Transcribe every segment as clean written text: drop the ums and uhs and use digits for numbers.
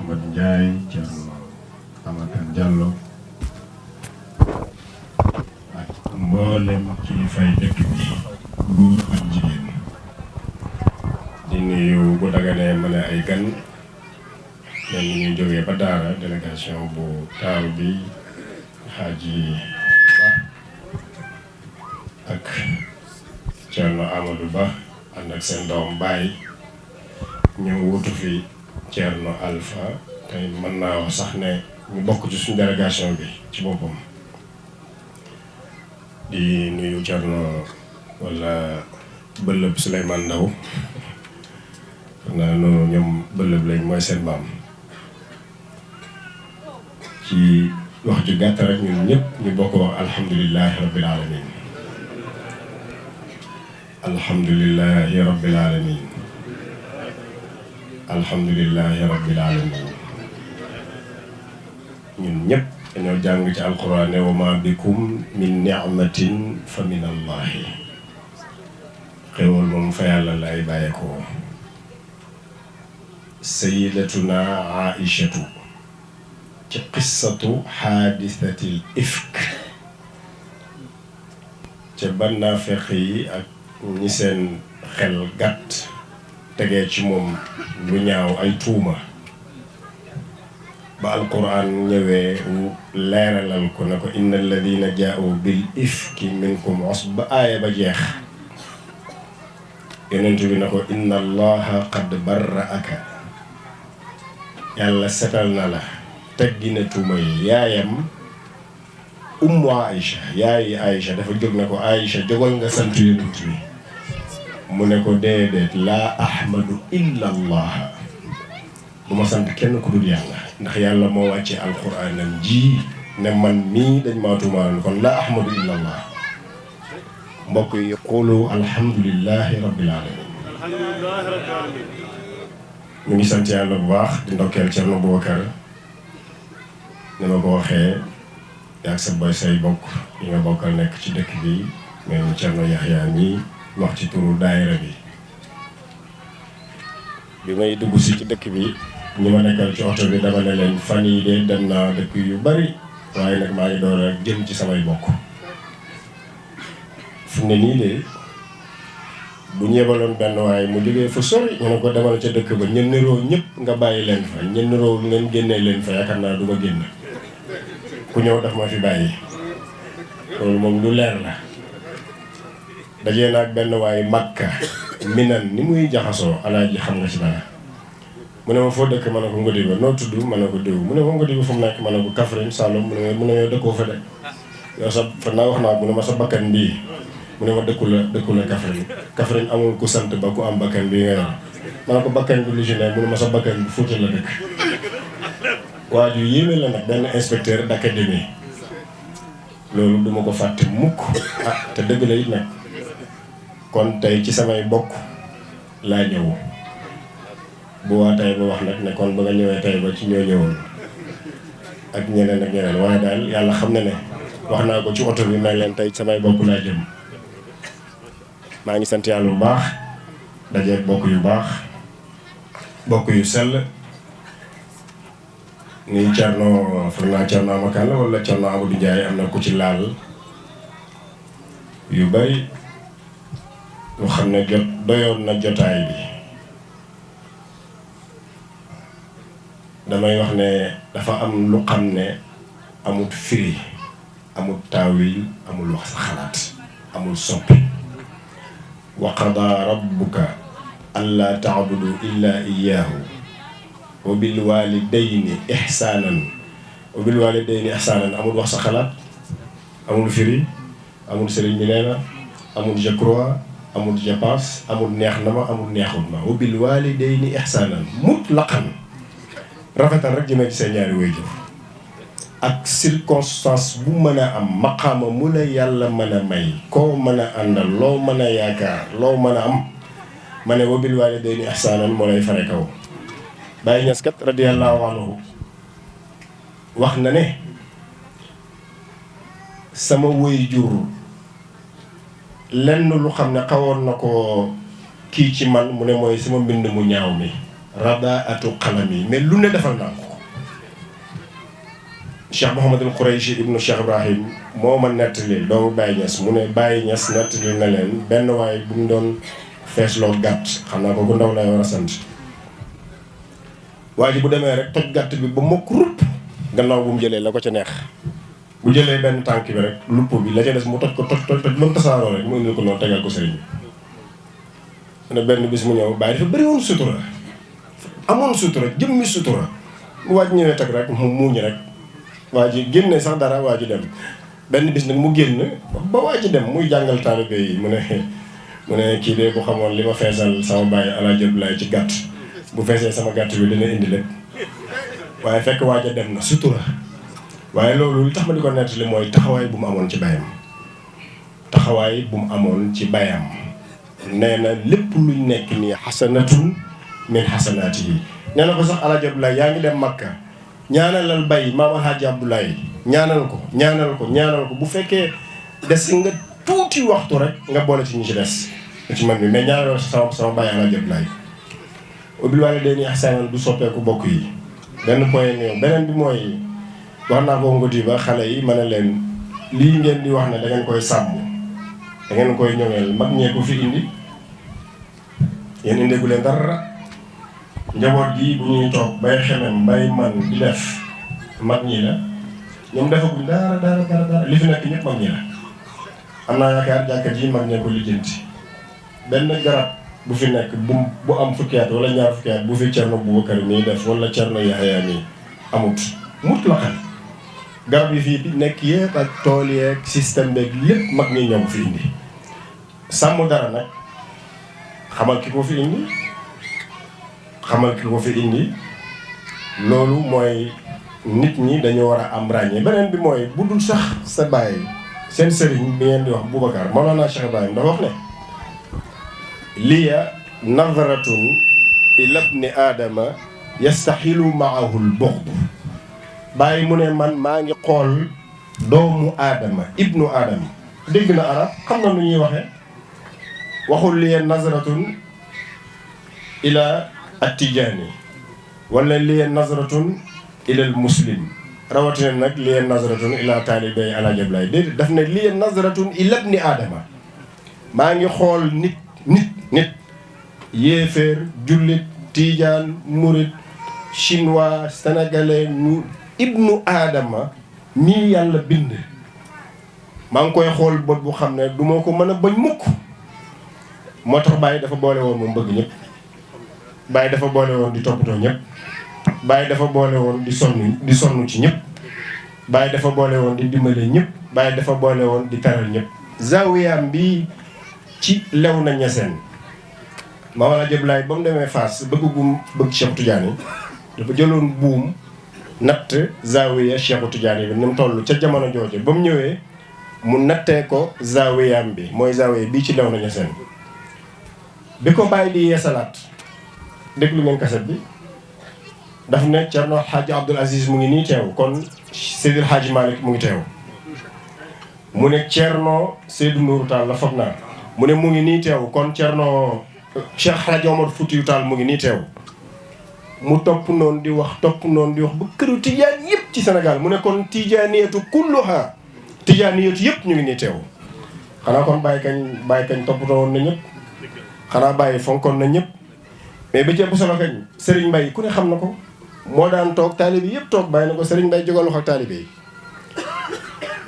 Ahmad Ndiaye Thierno Amakan Diallo ak mboolem kilifay dëkk bi góor ak jigéen di nuyu bu daganee mën a ay gan ñoom ñu jógee ba Daara délégation bu taaru bi Hadji Ba ak Thierno Amadou Ba ànd ak seen doom Baye ñëw wutu fi Thierno Alpha tey mën naa wax sax ne ñu bokk ci suñu délégation bi ci boppam di nuyu Thierno wala Bëllëb Souleymane Ndaw xam naa noonu ñoom Bëllëb lañ mooy seen maam ci wax ju gàtt rek ñun ñëpp ñu bokk wax alhamdulilahi rabbil alamin alhamdulilahi rabbil alamin alhamdulilahi rabbil alamin ñun ñëpp dañoo jàng ci alquran ne wa ma bikum min ni'matin fa min allahi xéwal moom fa yàlla lay bàyyeekoo sayyidatuna aïchatu ci qissatu xaadisatil ifk ca bannaa feq yi ak ñi seen xel gàtt tegee ci moom lu ñaaw ay tuuma ba alquran ñëwee leeralal ko ne ko inna alladina jaa'u bil ifki minkum usba aaya ba jeex yonent bi ne ko inna allaha qad barra'aka yàlla setal na la teggi na tuuma yi yaayam ummu Aïcha yaayi Aïcha dafa jóg ne ko Aïcha jógal nga sant yonent bi mu ne ko déedéet laa ahmadu illa allah du ma sant kenn ku dul yàlla ndax yàlla moo wàcce alquranam ji ne man mii dañ maa tuumaal kon laa ahmadu illa allah mbokk yi qulu alhamdulillahi rabbil alamin ñu ngi sant yàlla bu baax di ndokkeel Thierno Boubacar ni ma ko waxee yaag sa boy say bokk yi nga bokkal nekk ci dëkk bi mais Thierno Yaxya ñi wax ci turu daayira bi may dugg si ci dëkk bi ñi ma nekkal ci oto bi dama ne leen fan yi de dem naa dëkk yu bari waaye nag maa ngi door a jëm ci samay bokk fu ne nii de bu ñu yebaloon benn waaye mu jógee fu sori ñu ne ko demal ca dëkk ba ñen niroo ñëpp nga bàyyi leen fa ñen niroo ngeen génnee leen fa yaakaar naa du ma génn ku ñëw daf ma fi bàyyi loolu moom lu leer la dajee naag benn waaye Makka Minan ni muy jaxasoo alaaji xam nga ci dara mu ne ma foo dëkk ma ne ko Ngodiba noo tudd ma ne ko diw mu ne ma Ngodiba fu mu nekk ma ne ko Kaffrine Saloum mu ne yow dëkkoo fa de yow sa fan naa wax naa mu ne ma sa bakkan bii mu ne ma dëkku la Kaffrine amul ku sant ba ku am bakkan bii nga yor ma ne ko bakkan bi lu ci ne mu ne ma sa bakkan bi Fuuta la dëkk waa ju yéeme la nag benn inspecteur d'académie loolu duma ko fàtte mukk te dëgg la it nag kon tey ci samay bokk laa ñëw bu waa tey ba wax nag ne kon ba nga ñëwee tey ba ci ñoo ñëwoon ak ñeneen waaye daal yàlla xam na ne wax naa ko ci oto bi may leen tey ci samay bokk laa jëm maa ngi sant yàlla bu baax dajeeg bokk yu baax bokk yu sell ni Thierno foog naa Thierno Amakan la wala Thierno Amadou Ndiaye am na ku ci laal yu bari lu xam ne doyoon na jotaay bi damay wax ne dafa am lu xam ne amut firi amut taawil amul wax sa xalaat amul soppi wa qadaa rabbuka allaa ta'budu illaa iyyaahu wa bil waalidayni ihsaanan amul wax sa xalaat amul firi amul sëriñ bi nee na amul je crois amul je pense amul neex na ma amul neexul ma wa bil waalidayni ihsaanan mutlaqan rafetal rek jëmee ci seen ñaari waajur ak circonstance bu mën a am maqaama mu la yàlla mën a may koo mën a àndal loo mën a yaakaar loo mën a am ma ne wa bil waalidayni ihsaanan moo lay fare kaw Baye Niass kat radiyallahu anhu wax na ne sama waajur lenn lu xam ne xawoon na ko kii ci man mu ne mooy sama mbind mu ñaaw mi radaatu qalami mais lu ne defal naa ko. Cheikh Mouhamadul Khouraychi ibnu Cheikh Ibrahim moo ma nettali doomu Baye Niass mu ne Baye Niass nettali na leen benn waay bu mu doon feesloo gàtt xam naa ko bu ndaw lay war a sant. waa ji bu demee rek toj gàtt bi ba mokk rupp gannaaw bu mu jëlee la ko ca neex bu jëlee benn tànk bi rek lupp bi la ca des mu toj ko toj ba mu tasaaroo rek mu indil ko noonu tegal ko sëriñ bi. mu ne benn bis mu ñëw Baye dafa bëri woon sutura amoon sutura jëmmi sutura bu waaj ñëwee teg rek mu muuñ rek. waa ji génne sax dara waa ji dem benn bis nag mu génn ba waa ji dem muy jàngal taalibe yi mu ne kii de bu xamoon li ma feesal sama bàyyi Alaaji Abdoulaye ci gàtt bu feesee sama gàtt bi dina indi lépp waaye fekk waa ji dem na sutura waaye loolu li tax ma di ko nettali mooy taxawaay bu mu amoon ci bayam taxawaay bu mu amoon ci bayam nee na lépp luñ nekk nii xasanatun min xasanaati yi nee na ko sax Alaaji Abdoulaye yaa ngi dem Makka ñaanalal bay maam Alhaaji Abdoulaye ñaanal ko bu fekkee des nga tuuti waxtu rek nga boole ci ñi ci des ci man bi mais ñaanalal sama bay Alhaaji Abdoulaye ubil waalidayni ihsaanan du soppeeku bokk yi benn point néew beneen bi mooy wax naa ko ngoti ba xale yi ma ne leen lii ngeen di wax ne da ngeen koy sàmm da ngeen koy ñoŋeel mag ñee ko fi indi yéen indeegu leen dara njaboot gi bu ñuy toog bay xemem bay man di def mag ñi la ñoom defaguñ dara li fi nekk ñëpp mag ñi la am naa yaakaar jàkka ji mag ñee ko lijjanti benn garab bu fi nekk bu am fukki at wala ñaar fukki at bu fi Cerno Boubacar mii def wala Cerno Yaxya mii amut mut la xam garab yi fii nekk yëpp ak tool yeeg système beeg lépp mag ñi ñoo ko fi indi sàmm dara nag xamal ki ko fi indi loolu mooy nit ñi dañu war a am ràññee beneen bi mooy bu dul sax sa bàyyi seen sëriñ bi ngeen di wax Boubacar Mawlana Cheikh Ibrahim dafa wax ne liya nadratun ila ibni aadama yastaxilu maahu lbuxd bàyyi mu ne man maa ngi xool doomu aadama ibnu aadama dégg na arab xam na nu ñuy waxee waxul liya nazratun ila attijaani wala liya nazratun ila al muslim rawatina nag liya nazratun ila taalibey Alaaji Abdoulaye déedéet daf ne liya nazratun ila ibni aadama maa ngi xool nit yéeféer jullit tiijaan murit chinois sénégalais ñu ibnu aadama mii yàlla bind maa ngi koy xool bët bu xam ne du ma ko mën a bañ mukk moo tax Baye dafa boole woon moom bëgg ñëpp Baye dafa boole woon di toppatoo ñëpp Baye dafa boole woon di sonn ci ñëpp Baye dafa boole woon di dimbale ñëpp Baye dafa boole woon di taral ñëpp zawiyam bi ci Léona Niassène Maam Alaaji Abdoulaye ba mu demee Fass bëgg Cheikh Tidiane dafa jëloon buum natt zawiya Cheikh Tidiane bi ni mu toll ca jamono jooju ba mu ñëwee mu nattee ko zawiyam bi mooy zawiya bii ci Léona Niassène bi ko Baye di yeesalaat déglu ngeen kaset bi daf ne Cerno Hadji Abdoul Aziz mu ngi nii teew kon Seydil Hadji Malick mu ngi teew mu ne Cerno Seydou Nourou Tall la foog naa mu ne mu ngi nii teew kon Cerno Cheikh Hadji Omar Foutiyou Tall mu ngi nii teew mu topp noonu di wax ba këru tijaan yëpp ci Sénégal mu ne kon tijaaniyatu kulluha tijaaniyatu yëpp ñu ngi nii teew xanaa kon bàyyi kañ toppatoo woon na ñëpp xanaa bàyyi fonkoon na ñëpp mais ba ceeb solo kañ Serigne Mbaye ku ne xam na ko moo daan toog taalibe yëpp toog bàyyi na ko Serigne Mbaye jógal wax ak taalibe yi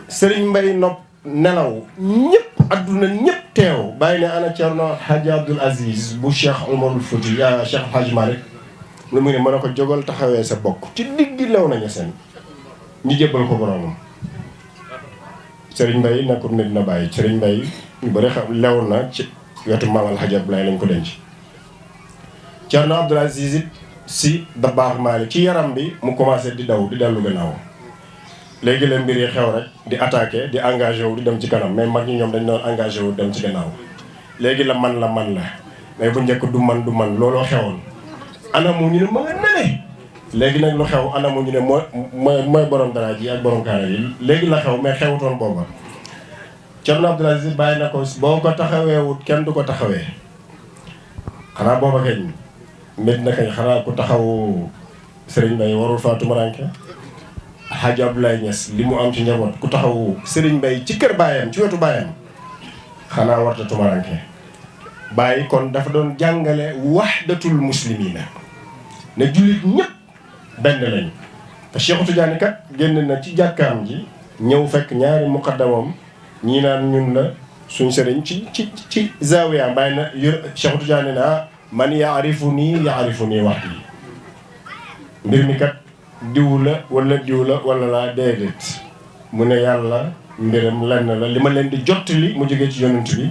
Serigne Mbaye nopp nelaw ñëpp adduna ñëpp teew bàyyi ne ana Cerno Hadji Abdoul Aziz bu Cheikh Omarul Fouti Cheikh Hadji Malick lu mu ne mën a ko jógal taxawee sa bokk ci diggi Léona Niassène ñu jébbal ko boromam Serigne Mbaye nekkul Medina Baye Serigne Mbaye ñu bëri xam Léona ci wetu Maam Alhaji Abdoulaye lañ ko denc Cerno Abdoul Aziz si Dabakh Malick ci yaram bi mu commencé di daw di dellu gannaaw léegi la mbir yi xew rek di attaqué di engagé wu di dem ci kanam mais mag ñi ñoom dañ doon engagé wu dem ci gannaaw léegi la man la mais bu njëkk du man looloo xewoon anamu ñu ne ma nga nene léegi nag lu xew anamu ñu ne mooy borom dara ji ak borom kaara yi léegi la xew mais xewutoon booba Cerno Abdoul Aziz bàyyi na ko boo ko taxawee wut kenn du ko taxawee xanaa booba kañ Medina kañ xanaa ku taxaw Serigne Mbaye warul faa tumuranke Hadj Abdoulaye Niass li mu am ci njaboot ku taxaw Serigne Mbaye ci kër baayam ci wetu baayam xanaa warta tumuranke Baye kon dafa doon jàngale wahdatul muslimina ne jullit ñëpp benn lañ te Cheikh Tidiane kat génn na ci jàkkaam ji ñëw fekk ñaari muqaddamam ñii naan ñun la suñ sëriñ ci zawiya Baye na Cheikh Tidiane na man yaarifu nii wax yi mbir mi kat diw la wala laa déedéet mu ne yàlla mbiram lenn la li ma leen di jottali mu jógee ci yonent bi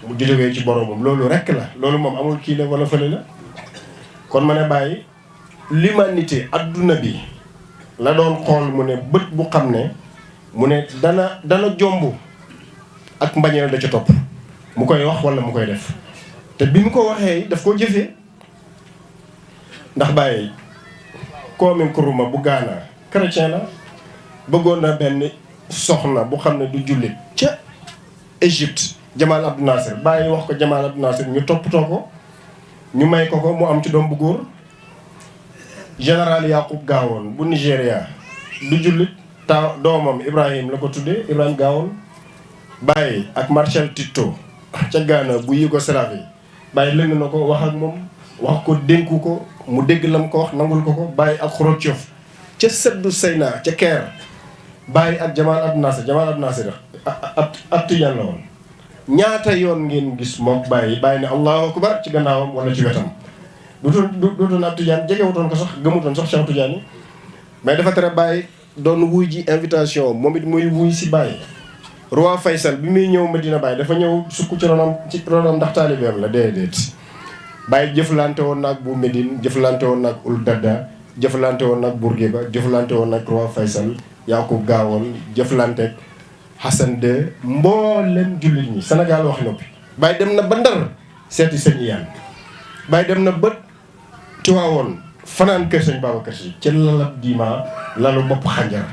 mu jógee ci boromam loolu rekk la loolu moom amul kii la wala fële la kon ma ne bàyyi l'humanité adduna bi la doon xool mu ne bët bu xam ne mu ne dana jomb ak mbañeel da ca topp mu koy wax wala mu koy def te bi mu ko waxee daf koo jëfee ndax bàyyi Kwame Nkrumah bu Ghana chrétien la bëggoon na benn soxna bu xam ne du jullit ca Égypte Jamal Abdel Nasser bàyyi wax ko Jamal Abdel Nasser ñu toppatoo ko ñu may ko mu am ci doom bu góor général Yacoub Gowon bu Nigéria du jullit doomam Ibrahim la ko tuddee Ibrahim Gowon bàyyi ak Marshal Tito ca Ghana bu Yougoslavie bàyyi lëng na ko wax ak moom wax ko dénku ko mu dégg lam ko wax nangul ko bàyyi ak Khrouchtchev ca Seddu Seyna ca Caire bàyyi ak Jamal Abdel Nasser ab tijaan la woon ñaata yoon ngeen gis moom bàyyi ne allahu akbar ci gannaawam wala ci wetam dutoon ab tijaan jegewutoon ko sax gëmutoon sax Cheikh Tidiane yi mais dafa tere bàyyi doon wuy ji invitation moom it muy wuy si bàyyi roi Faysal bi muy ñëw Medina Baye dafa ñëw sukk ci ronam ndax taalibeem la déedéet bàyyi jëflante woon naag bu Médine jëflante woon naag Ould Dadda jëflante woon naag Bourguiba jëflante woon naag roi Faysal Yacoub Gowon jëflante Hassan II mboolem jullit ñi Sénégal wax noppi Baye dem na ba Ndar seeti sëñ Iyane Baye dem na ba Tiwaawoon fanaan kër sëñ Babacar Si ca lalab diima lalu bopp xànjar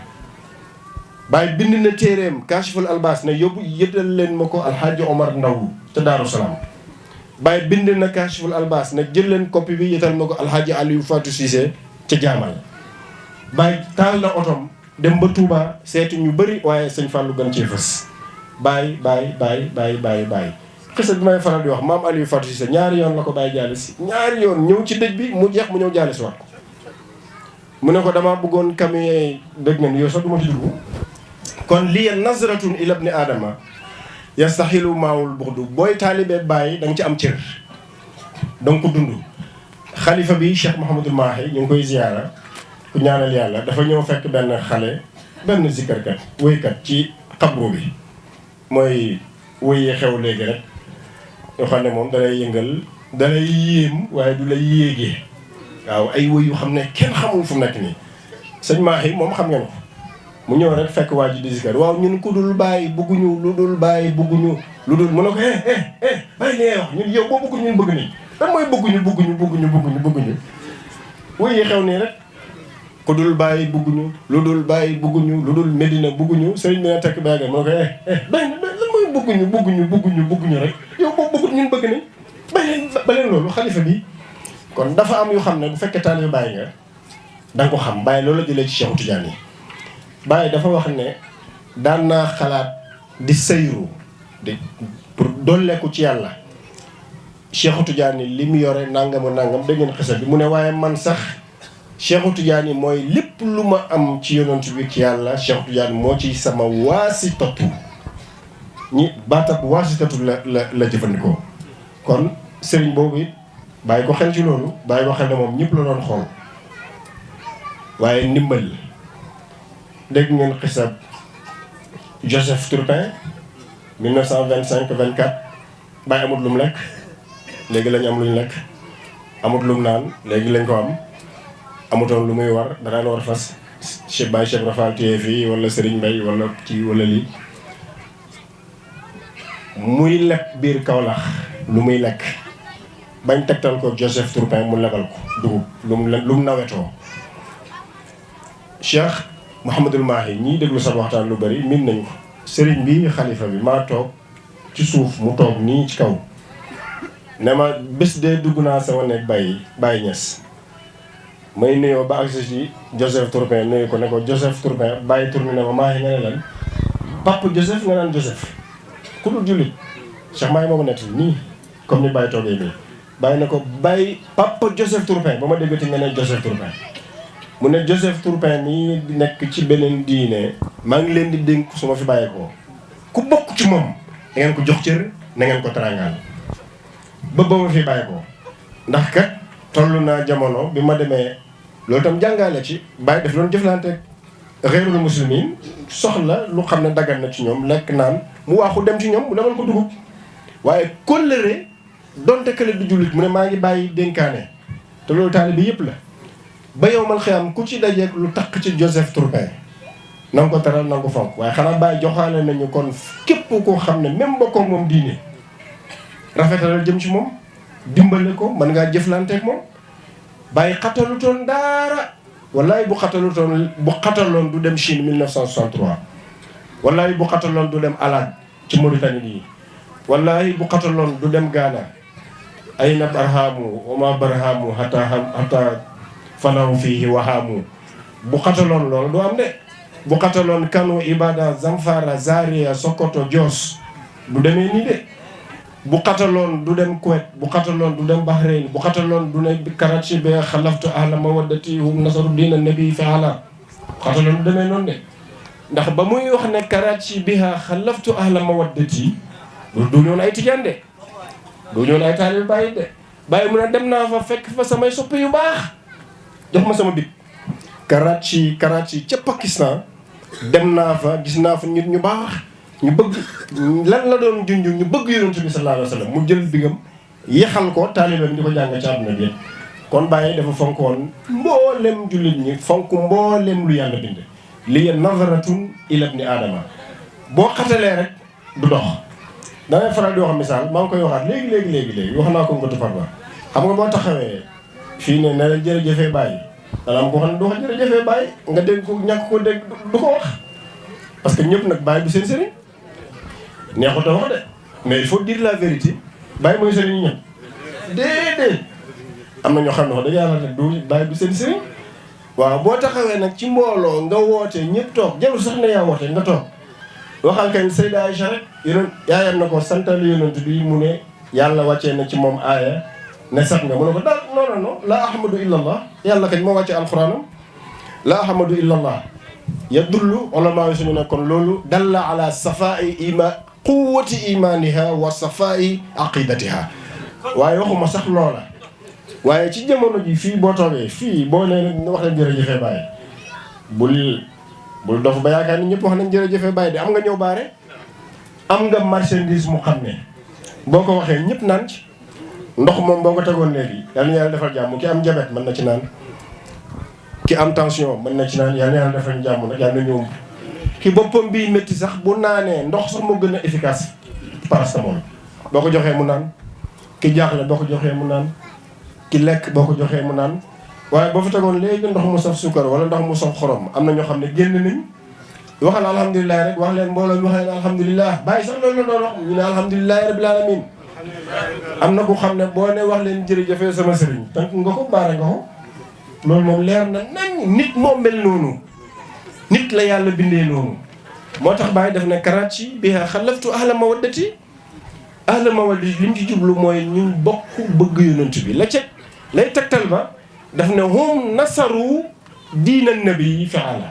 Baye bind na téeréem Kashiful Albas ne yóbbu yëddal leen ma ko Alxaaji Omar Ndaw ca Daaru Salaam Baye bind na Kashiful Albas ne jël leen copie bi yëtal ma ko Alxaaji Aliou Fatou Cissé ca Jaamal Baye taal na otom dem ba Touba seeti ñu bëri waaye sëñ Fallou gën cee fës Baye xisa bi may faral di wax maam Aliou Fatou Cissé ñaari yoon la ko Baye jaale si ñaari yoon ñëw ci dëj bi mu jeex mu ñëw jaale si waat mu ne ko damaa bëggoon camion dëgg ngeen yow sax du ma ci dugg kon lii nazratun ila ibni aadama yastaxilu maawul buxdu booy taalibee Baye da nga ci am cër da nga ko dund xalifa bi Cheikh Mouhamadul Mahi ñu ngi koy ziyaara ku ñaanal yàlla dafa ñëw fekk benn zikkarkat woykat ci xabru bi mooy woy xew léegi rek yoo xam ne moom dalay yëngal dalay yéem waaye du lay yéegee waaw ay woy yu xam ne kenn xamul fu mu nekk nii sëñ Mahi moom xam ngeen ko mu ñëw rek fekk waa ji di zikkar waaw ñun ku dul bàyyi bugguñu lu dul bàyyi bugguñu lu dul mu ne ko bàyyi li ngay wax ñun yow boo bëgg ñun bëgg nii lan mooy bëgguñu woy xew nii rek ku dul bàyyi bugguñu lu dul bàyyi bugguñu lu dul Medina bugguñu sëriñ bi na tekk bàyyi mu ne ko lan mooy bugguñu rek yow boo bëggut ñun bëgg nañ ba leen loolu xalifa bi kon dafa am yu xam ne bu fekkee taalibe Baye nga danga ko xam Baye loolu la jëlee ci Cheikh Tidiane yi Baye dafa wax ne daan naa xalaat di sayru pour dolleeku ci yàlla Cheikh Tidiane yi li mu yore nangam dégg ngeen xisa bi mu ne waaye man sax Cheikh Tidiane mooy lépp lu ma am ci yonent bi ci yàlla Cheikh Tidiane moo ci sama waasitatu ñi baatab waasitatu la jëfandikoo kon sëriñ boobu it bàyyi ko xel ci loolu bàyyi ko xel ne moom ñëpp la doon xool waaye ndimbal dégg ngeen xisab Joseph Turpin 1925-24 bàyyi amut lu mu lekk léegi lañ am lu ñu lekk amut lu mu naan léegi lañ ko am amutoon lu muy war da daan war fas Cheikh Baye Cheikh Rafal téye fii wala Serigne Mbaye wala ci wala lii muy lekk biir Kaolack lu muy lekk bañ tegtal ko Joseph Turpin mu lebal ko dugub lu mu nawetoo Cheikh Mouhamadul Mahi ñiy déglu sa waxtaan lu bari min nañ ko Serigne bi xalifa bi maa toog ci suuf mu toog nii ci kaw ne ma bés de dugg naa sama nekk Baye Niass may nuyoo ba agsi ci Joseph Tourpin nuyu ko ne ko Joseph Tourpin Baye tourné ne ma maa ngi ne lan Papa Joseph nga naan Joseph ku dul jullit Cheikh Mahi moo ko nett nii comme ni Baye toogee nii Baye ne ko Baye Papa Joseph Tourpin ba ma déggati nga ne Joseph Tourpin mu ne Joseph Tourpin nii nekk ci beneen diine maa ngi leen di dénk su ma fi bàyyeekoo ku bokk ci moom na ngeen ko jox cër na ngeen ko tarangaal ba ma fi bàyyeekoo ndax kat toll naa jamono bi ma demee loolu tam jàngale ci Baye def loolu jëflante réerul muslimin soxla lu xam ne dagan na ci ñoom lekk naan mu waaxu dem ci ñoom mu demal ko dugub waaye kóllëre donte kële du jullit mu ne maa ngi bàyyi dénkaane te loolu taalibe bi yëpp la ba yow mal xiyam ku ci dajeeg lu takk ci Joseph Tourpin na nga ko teral na nga ko fonk waaye xanaa Baye joxaale nañu kon képp koo xam ne même bokkoo moom diine rafetalal jëm ci moom dimbale ko mën ngaa jëflanteeg moom Baye xatalutoon daara wallaay bu xataloon du dem Chine 1963 wallaay bu xataloon du dem Alad ci Mauritanie yi wallaay bu xataloon du dem Ghana ay na barhamu wama barhamu hata fanaw fihi wahamu bu xataloon loolu du am de bu xataloon Kano Ibada Zamfara Zaria Sokoto Jos du demee nii de bu xataloon du dem Kuwait bu xataloon du dem Bahrain bu xataloon du ne Karachi bi xalaftu ahla mawaddati hum nasaru diina nabi fi ala xataloon du demee noonu de ndax ba muy wax ne Karachi biha xalaftu ahla mawaddati du ñoon ay tijaan de du ñoon ay taalibe Baye de Baye mu ne dem naa fa fekk fa samay soppi yu baax jox ma sama bit Karachi ca Pakistan dem naa fa gis naa fa nit ñu baax ñu bëgg lan la doon junj ñu bëgg yonent bi sallallahu alayhi wa sallam mu jël bigam yaxal ko taalibeem di ko jàng ci àdduna bi kon Baye dafa fonkoon mboolem jullit ñi fonk mboolem lu yàlla bind li nazaratun ila ibni aadama boo xatalee rek du dox damay faral di wax misaal maa ngi koy waxaat léegi wax naa ko nga tufar ba xam nga boo taxawee fii ne la jërëjëfee Baye dana am ko xam ne du wax jërëjëfee Baye nga dégg ko ñàkk ko dégg du ko wax parce que ñëpp nag Baye du seen sëriñ neexut a wax de mais il faut dire la vérité Baye mooy sëriñ ñëpp déedéet am na ñoo xam ne wax dëgg yàlla ne du Baye du seen sëriñ waaw boo taxawee nag ci mbooloo nga woote ñëpp toog jarul sax ne yaa woote nga toog waxal kañ Sayda Aïcha rek yonent yaayam na ko santal yonent bi mu ne yàlla wàccee na ci moom aaya ne sax nga mu ne ko daal non la ahmadu illallah yàlla kañ moo wàccee alxuraanam la ahmadu illallah yadullu ulama yi suñu ne kon loolu dalla ala safai quwwati imaniha wa safai aqidatiha waaye waxuma sax loola waaye ci jamono ji fii boo toogee fii boo nee wax leen jërëjëfee Baye bul dof ba yaakaar ni ñëpp wax nañ jërëjëfee Baye de am nga ñëw baare am nga marchandise mu xam ne boo ko waxee ñëpp naan ci ndox moom boo ko tegoon léegi yàlla na yàlla defal jàmm ki am diabète mën na ci naan ki am tension mën na ci naan yàlla na yàlla defal jàmm nag yàlla na ñëw ki boppam bii métti sax bu naanee ndox sax moo gën a efficace paracétamol boo ko joxee mu naan ki jaaxle boo ko joxee mu naan ki lekk boo ko joxee mu naan waaye boo fa tegoon léegi ndox mu saf suukar wala ndox mu saf xorom am na ñoo xam ne génn nañ waxal alhamdulilah rek wax leen mbooloo mi wax leen alhamdulilah Baye sax loolu la doon wax ñu ne alhamdulilahi rabbil alamin am na ku xam ne boo ne wax leen jërëjëfee sama sëriñ tànk nga ko baare nga ko loolu moom leer na nañ nit moo mel noonu nit la yàlla bindee noonu moo tax Baye def ne Karachi bi xalaftu ahla mawaddati li mu ci jublu mooy ñu bokk bëgg yonent bi la ca lay tegtal ba daf ne hum nasaru diina nabi fi'ala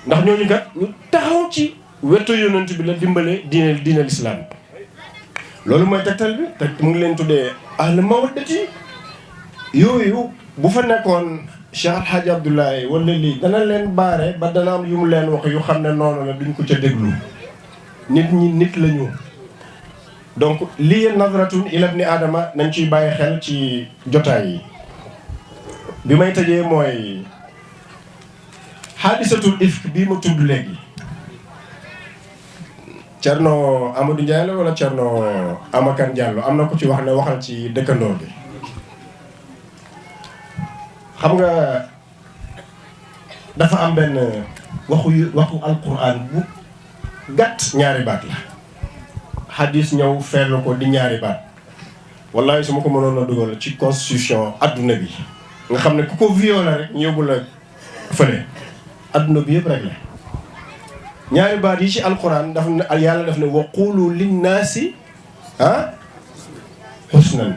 ndax ñooñu kat ñu taxaw ci wetu yonent bi la dimbale diine l'islam loolu mooy tegtal bi te mu ngi leen tuddee ahla mawaddati yooyu bu fa nekkoon Cheikh Al Hadj Abdoulaye wala lii dana leen baare ba dana am yu mu leen wax yu xam ne noonu la duñ ko ca déglu nit ñi nit la ñu donc lii nazratun ila ibni aadama nañ ciy bàyyi xel ci jotaay yi bi may tëjee mooy xaadisatul ifk bii mu tudd léegi Thierno Amadou Ndiaye la wala Thierno Amakan Diallo am na ko ci wax ne waxal ci dëkkandoo bi xam nga dafa am benn waxu alquran bu gàtt ñaari baat la xadis ñëw feelu ko di ñaari baat wallahi su ma ko mënoon a dugal ci constitution adduna bi nga xam ne ku ko violé rek ñu yóbbu la fële adduna bi yëpp rek la ñaari baat yi ci alquran daf ne yàlla daf ne wa qulu linnaasi husnan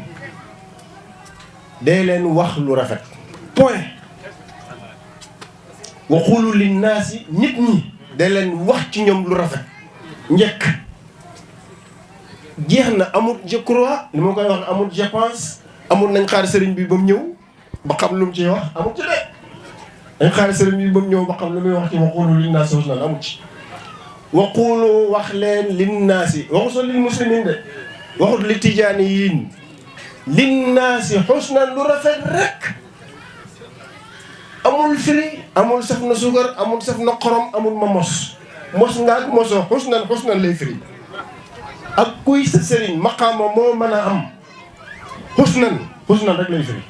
dee leen wax lu rafet point wa qulu linnaasi nit ñi dee leen wax ci ñoom lu rafet njëkk jeex na amul je crois li ma koy wax amul je pense amul nañ xaar sëriñ bi ba mu ñëw ba xam lu mu ciy wax amul ci de dañ xaar sëriñ bi ba mu ñëw ba xam lu muy wax ci wa qulu linnaasi husnan amul ci waqulu wax leen linnaasi waxu soo lil muslimin de waxut li tijaani yiin linnaasi xusnan lu rafet rek amul firi amul saf na suukar amul saf na xorom amul ma mos nga ak mosoo xusnan lay firi ak kuy sa sëriñ maqaama moo mën a am xusnan rek lay firi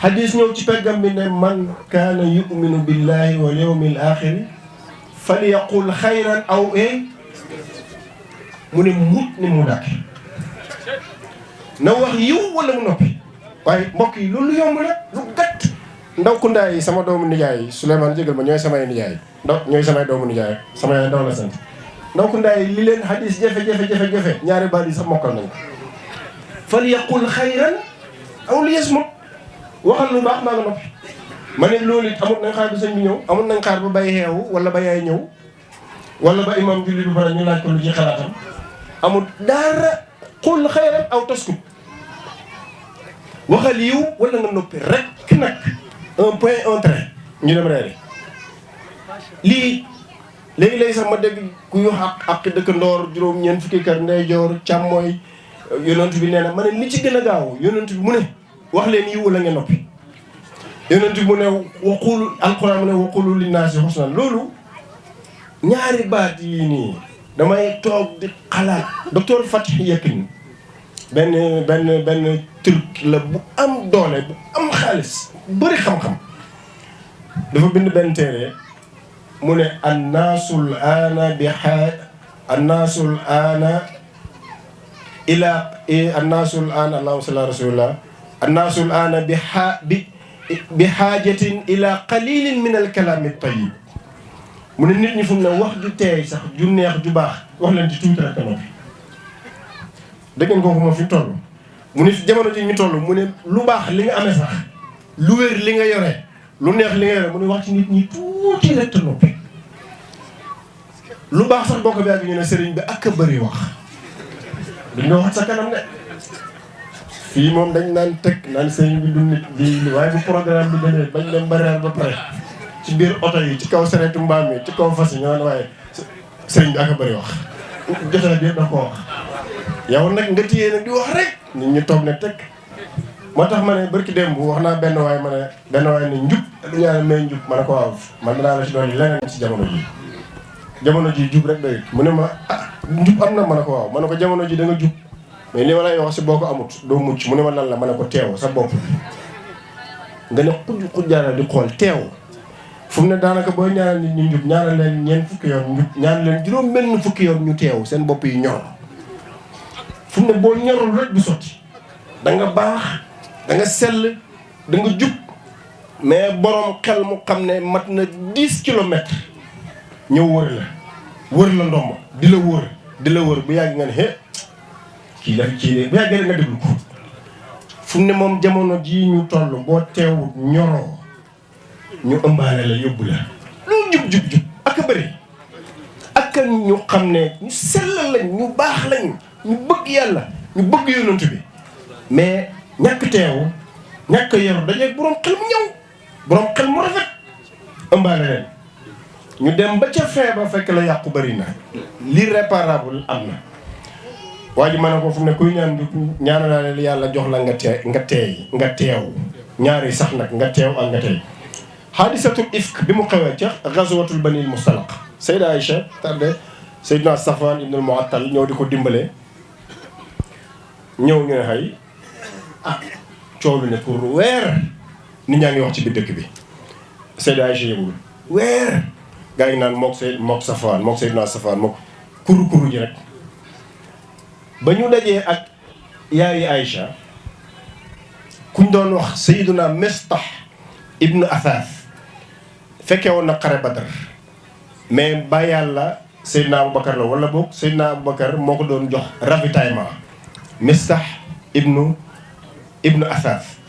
xadis ñëw ci peggam bi ne man kaana yuminu billahi wal yawmil axiri falyaqul xayran aw mu ne mut ni mu dàkk na wax yiw wala mu noppi waaye mbokk yi loolu yomb la lu gàtt ndaw ku ndaay sama doomu nijaay Souleymane jégal ma ñooy samay nijaay ñooy samay doomu nijaay sama yaay ndaw la sant ndaw ku ndaay li leen xadis jafe-jafe ñaari baat yi sax mokkal nañ ko falyaqul xayran aw liyasmut waxal lu baax maa nga noppi ma ne loolu it amut nañ xaar ba sëñ bi ñëw amut nañ xaar ba bay xeewu wala ba yaay ñëw wala ba imam julli bu pare ñu laaj ko lu ci xalaatam amut dara xul xayran aw taskut waxal yiw wala nga noppi rek nag un point un trait ñu dem reeri lii léegi-léegi sax ma dégg kuy wax ak dëkkandoor juróom-ñeent fukki kër ndeyjoor càmmooy yonent bi nee na ma ne li ci gën a gaaw yonent bi mu ne wax leen yiw wala nga noppi yonent bi mu ne waqulu alquran mu ne waqulu linnaasi husnan loolu ñaari baat yi nii damay toog di xalaat docteur Fatih Yakin benn turc la bu am doole bu am xaalis bëri xam-xam dafa bind benn téere mu ne annaasul aana bi annaasul aana ila annaasul aana allahumma salli ala rasulillah annaasul aana bi xaajatin ila qalilin min alkalaami tayyib mu ne nit ñi fu mu ne wax ju teey sax ju neex ju baax wax leen ci tuuti rek noppi dégg ngeen kooku moom fi toll mu ne jamono ji ñu toll mu ne lu baax li nga amee sax lu wér li nga yore lu neex li nga yore mu ne wax ci nit ñi tuuti rek te noppi lu baax sax boo ko bàyyi ñu ne sëriñ bi ak a bëri wax duñ nga wax sa kanam de fii moom dañ naan teg naan sëriñ bi du nit bi waaye bu programme bi demee bañ dem barial ba pare ci biir oto yi ci kaw sareetu mbaam mi ci kaw fas yi ñu naan waaye sëriñ bi ak a bëri wax jotaay bi yëpp da ko wax yow nag nga téyee nag di wax rek nit ñu toog ne teg moo tax ma ne barki démb wax naa benn waay ne njub du ñaane may njub ma ne ko waaw man danaa la ci doon leneen ci jamono ji jub rek doy mu ne ma njub am na ma ne ko waaw ma ne ko jamono ji da nga jub mais li ma lay wax si boo ko amut doo mucc mu ne ma lan la ma ne ko teew sa bopp nga ne xujjaara di xool teew fu mu ne daanaka booy ñaanal nit ñu njub ñaanal leen ñeent fukki yoon njub ñaanal leen juróom benn fukki yoon ñu teew seen bopp yi ñor fu mu ne boo ñorul rek du sotti da nga baax da nga sell da nga jub mais borom xel mu xam ne mat na 10 kilomètres ñëw wër la ndomb di la wër bu yàgg nga ne kii la kii bu yàggee rek nga déglu ko fu mu ne moom jamono jii ñu toll boo teewut ñoroo ñu ëmbaale la yóbbu la loolu jub ak a bëri ak ñu xam ne ñu sell lañ ñu baax lañ ñu bëgg yàlla ñu bëgg yonent bi mais ñàkk teew ñàkk yor dajeeg borom xel mu ñëw borom xel mu rafet ëmbaale leen ñu dem ba ca feebar fekk la yàqu bëri na l'irréparable am na waa ji ma ne ko fu mu ne kuy ñaanal yàlla jox la nga teew ñaari sax nag nga teew ak nga teey xaadisatul ifk bi mu xewee ca gazwatul banil mustalaq Sayda Aïcha tarde Seydina Safwan ibn al-Mu'attal ñëw di ko dimbale ñëw ñu ne xëy coow lu ne pour weer nit ñaa ngi wax ci biir dëkk bi Sayda Aïcha yëgul weer gaa yi naan mook Safwan Seydina Safwan mook kuru ji rek ba ñu dajee ak yaayi Aïcha kuñ doon wax Sayyiduna Mistah ibnu Athaath fekkee woon na xare Badar mais ba yàlla Seydina Aboubacar la wala boog Seydina Aboubacar moo ko doon jox ravitaillement Mistah ibnu Athaath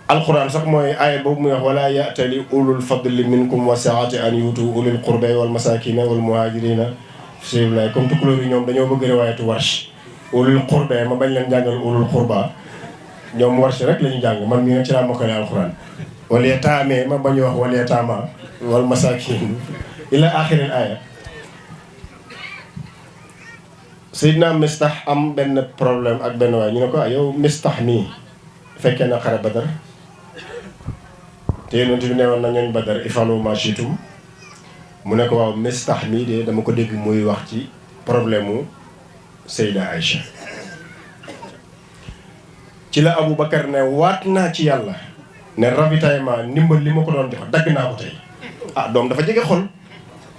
alquran sax mooy aaya boobu muy wax wala ya'tali ulul fadli minkum wa saati an yutu ulil qurba wal masakina wal muhajirina sibla comme tukulóor yi ñoom dañoo bëgg riwaayatu Warsh ulul qurba ma bañ leen jàngal ulul qurba ñoom Warsh rek la ñu jàng man mii nga ci laa mokkale alquran wal yataame ma bañ wax wal yataama wal masakin ila axiril aaya Seydina Mistah am benn problème ak benn waay ñu ne ko yow Mistah nii fekkee na xare Badar te yonent bi ne woon na ñooñ Badar ifalu ma shi'tum mu ne ko waaw Mistah mii de dama ko dégg muy wax ci problème mu Seyda Aïcha ci la Aboubacar ne waat naa ci yàlla ne ravitaillement ndimbal li ma ko doon jox dagg naa ko tey doom dafa jege xol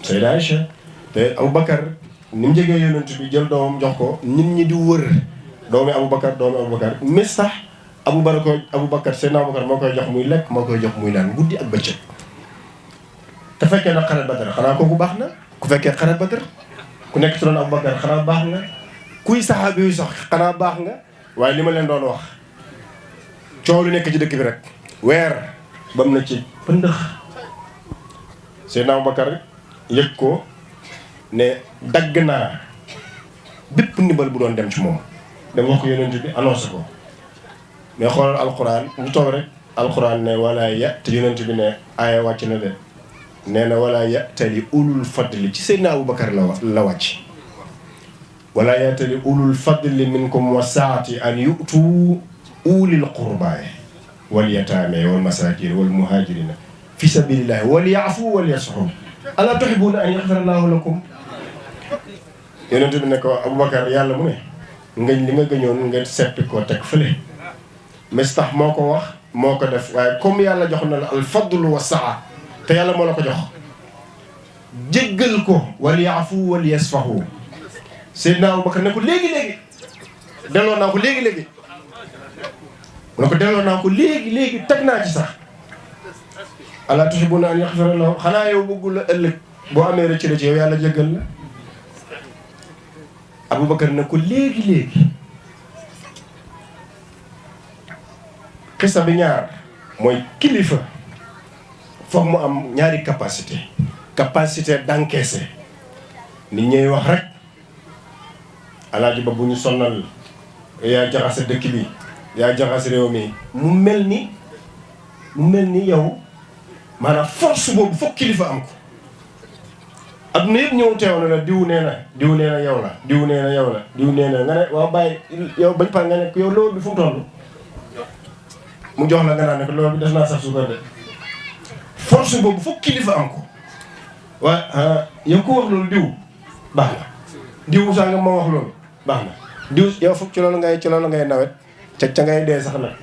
Seyda Aïcha te Aboubacar ni mu jegee yonent bi jël doomam jox ko nit ñi di wër doomi Aboubacar Mistah Aboubacar Seydina Aboubacar moo koy jox muy lekk moo koy jox muy naan guddi ak bëccëg te fekkee na xare Badar xanaa kooku baax na ku fekkee xare Badar ku nekk ci doon Aboubacar xanaa baax nga kuy saxaabi yu sax xanaa baax nga waaye li ma leen doon wax coow lu nekk ci dëkk bi rek weer bam na ci pëndëx Seydina Aboubacar yëg ko ne dagg naa bépp ndimbal bu doon dem ci moom dem wax ko yonent bi annoncé ko mais xoolal alquran mu toog rek alquran ne wala te yonent bi ne aaya wàcc na de nee na wala ya'tali ulul fadli ci Seydina Aboubacar la wàcc wala ya'tali ulul fadli minkum wa saati an yu'tu ulil qurba wal yataame wal masakin wal muhajirina fi sabilillahi wal ya'fu wal yasfu ala tuhibbuna an yaghfira Allahu lakum yonent bi ne ko Aboubacar yàlla mu ne ngañ li nga gëñoon nga seppi ko teg fële Mistah moo ko wax moo ko def waaye comme yàlla jox na la al fadlu wa saa te yàlla moo la ko jox jéggal ko wal yaafu wal yasfahu Seydina Aboubacar ne ko léegi-léegi delloo naa ko léegi-léegi mu ne ko delloo naa ko léegi-léegi teg naa ci sax ala tuhibbuna an yaghfira lahu xanaa yow bëggul la ëllëg boo amee rëcc rëcc yow yàlla jéggal la Aboubacar ne ko léegi-léegi xisa bi ñaar mooy kilifa foog mu am ñaari capacité d'encaisser nit ñuy wax rek alaaji ba bu ñu sonnal yaa jaxase dëkk bi yaa jaxase réew mi mu mel ni yow maanaam force boobu foog kilifa am ko adduna yëpp ñëw teew na la diw nee na yow la diw nee na nga ne waaw bàyyi yow bañ par nga ne yow loolu bi fu mu toll mu jox la nga naan ne ko loolu bi des naa sax suukar de force boobu foog kilifa am ko waaye yow ko wax loolu diw baax na diw saa nga moo wax loolu baax na diw yow foog ci loolu ngay nawet ca ngay dee sax nag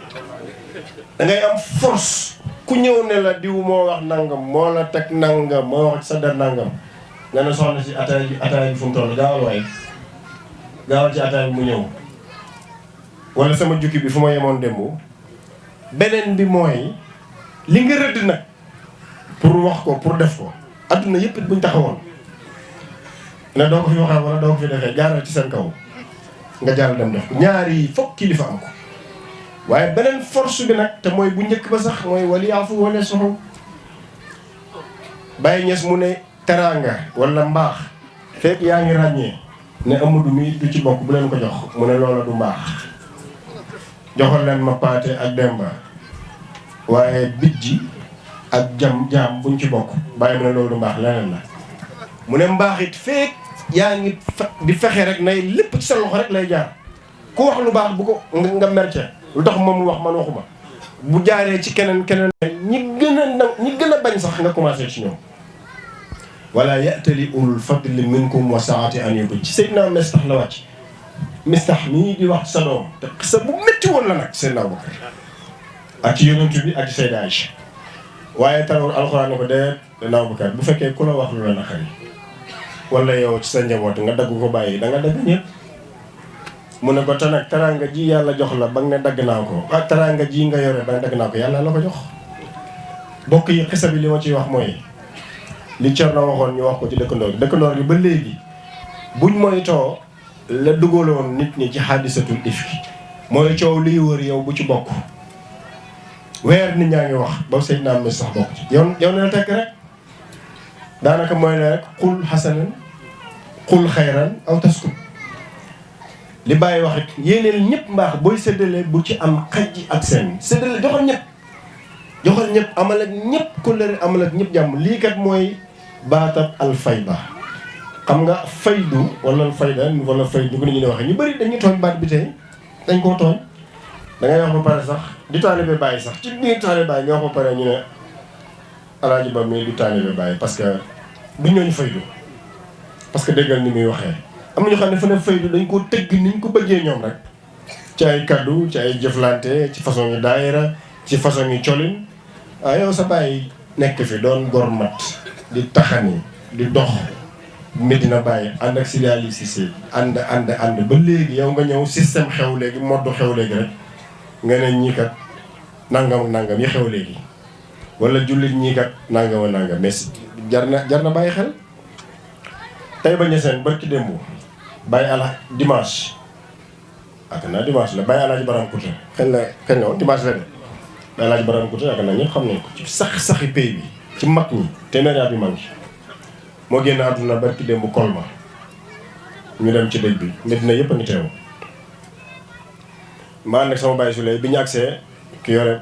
da ngay am force ku ñëw ne la diw moo wax nangam moo la teg nangam moo wax sa der nangam nga ne soxna si ataay bi fu mu toll gaawal ci ataay bi mu ñëw wala sama jukki bi fu ma yemoon démb beneen bi mooy li nga rëdd nag pour wax ko pour def ko adduna yëpp buñ taxawoon ne doo ko fi waxee wala doo ko fi defee jaaral ci seen kaw nga jaaral dem def ko ñaar yi fokk kilifa am ko waaye beneen force bi nag te mooy bu njëkk ba sax mooy wali yaafu wala soxo Baye Niass mu ne teraanga wala mbaax fekk yaa ngi ràññee ne Amadou mi du ci bokk bu leen ko jox mu ne loola du mbaax joxal leen ma paate ak demba waaye bijji ak jaam buñ ci bokk bàyyi mu ne loolu du mbaax leneen la mu ne mbaax it fekk yaa ngi di fexe rek nay lépp ci sa loxo rek lay jaar ku wax lu baax bu ko nga merce lu tax moom mu wax man waxuma bu jaaree ci keneen ñi gën a bañ sax nga commencé ci ñoom wala ya'tali ulul fadli minkum wa saati an yutu ci Seydina Mistah la wàcc Mistah nii di wax sa doom te xisa bu métti woon la nag Seydina Aboubacar ak ci yonent bi ak ci Seyda Aïcha waaye tarawul alxuraan ne ko dee Seydina Aboubacar bu fekkee ku la wax lu la naqari wala yow ci sa njaboot nga dagg ko bàyyi da nga dagg ñëpp mu ne ko te nag teraanga ji yàlla jox la ba nga ne dagg naa ko ak teraanga ji nga yore ba nga dagg naa ko yàlla la ko jox. bokk yi xisa bi li ma ciy wax mooy li Thierno waxoon ñu wax ko ci dëkkandoor gi ba léegi buñ moytoo la dugaloon nit ñi ci xaadisatul ifki mooy coow liy wër yow bu ci bokk. weer nit ñaa ngi wax ba Seydina am sax bokk ci yow ne la tekk rek daanaka mooy ne rek xul xasanan xul xayran aw taskut li bàyyi wax rek yéeneel ñëpp mbaax booy séddale bu ci am xajji ak seen séddale joxal ñëpp amal ak ñëpp kóllëre amal ak ñëpp jàmm lii kat mooy baatab alfayda xam nga faydu wala fayda wala faydu ko ni ñu ne waxee ñu bëri dañuy tooñ baat bi tey dañ koo tooñ da ngay wax ba pare sax di taalibe bàyyi sax ci biir taalibe bàyyi nga wax ba pare ñu ne alaaji ba mii du taalibe bàyyi parce que du ñooñu faydu parce que déggal ni muy waxee am na ñoo xam ne fa ne faydu dañ koo tëgg niñ ko bëggee ñoom rek ci ay kaddu ci ay jëflante ci façon yi daayira ci façon yi colin yow sa bàyyi nekk fi doon gor mat di taxani di dox Medina Baye ànd ak Sidi Ali Cissé ànd ba léegi yow nga ñëw système xew léegi mode xew léegi rek nga ne ñii kat nangam yi xew léegi wala jullit ñii kat nangam mais jar na bàyyi xel. tey ba ñeseen barki démb bàyyi ala dimanche ak naa dimanche la bàyyi alaaji Baram Kouta xëy na woon dimanche la de bàyyi alaaji Baram Kouta yaakaar naa ñëpp xam nañ ko ci saxi pays bi ci mag ñi téeméeri at bi mag ñi moo génn àdduna barki démb Kolma ñu dem ci dëj bi Medina yëpp a ngi teew ma ànd ak sama bàyyi Souley bi ñu agsee ki yore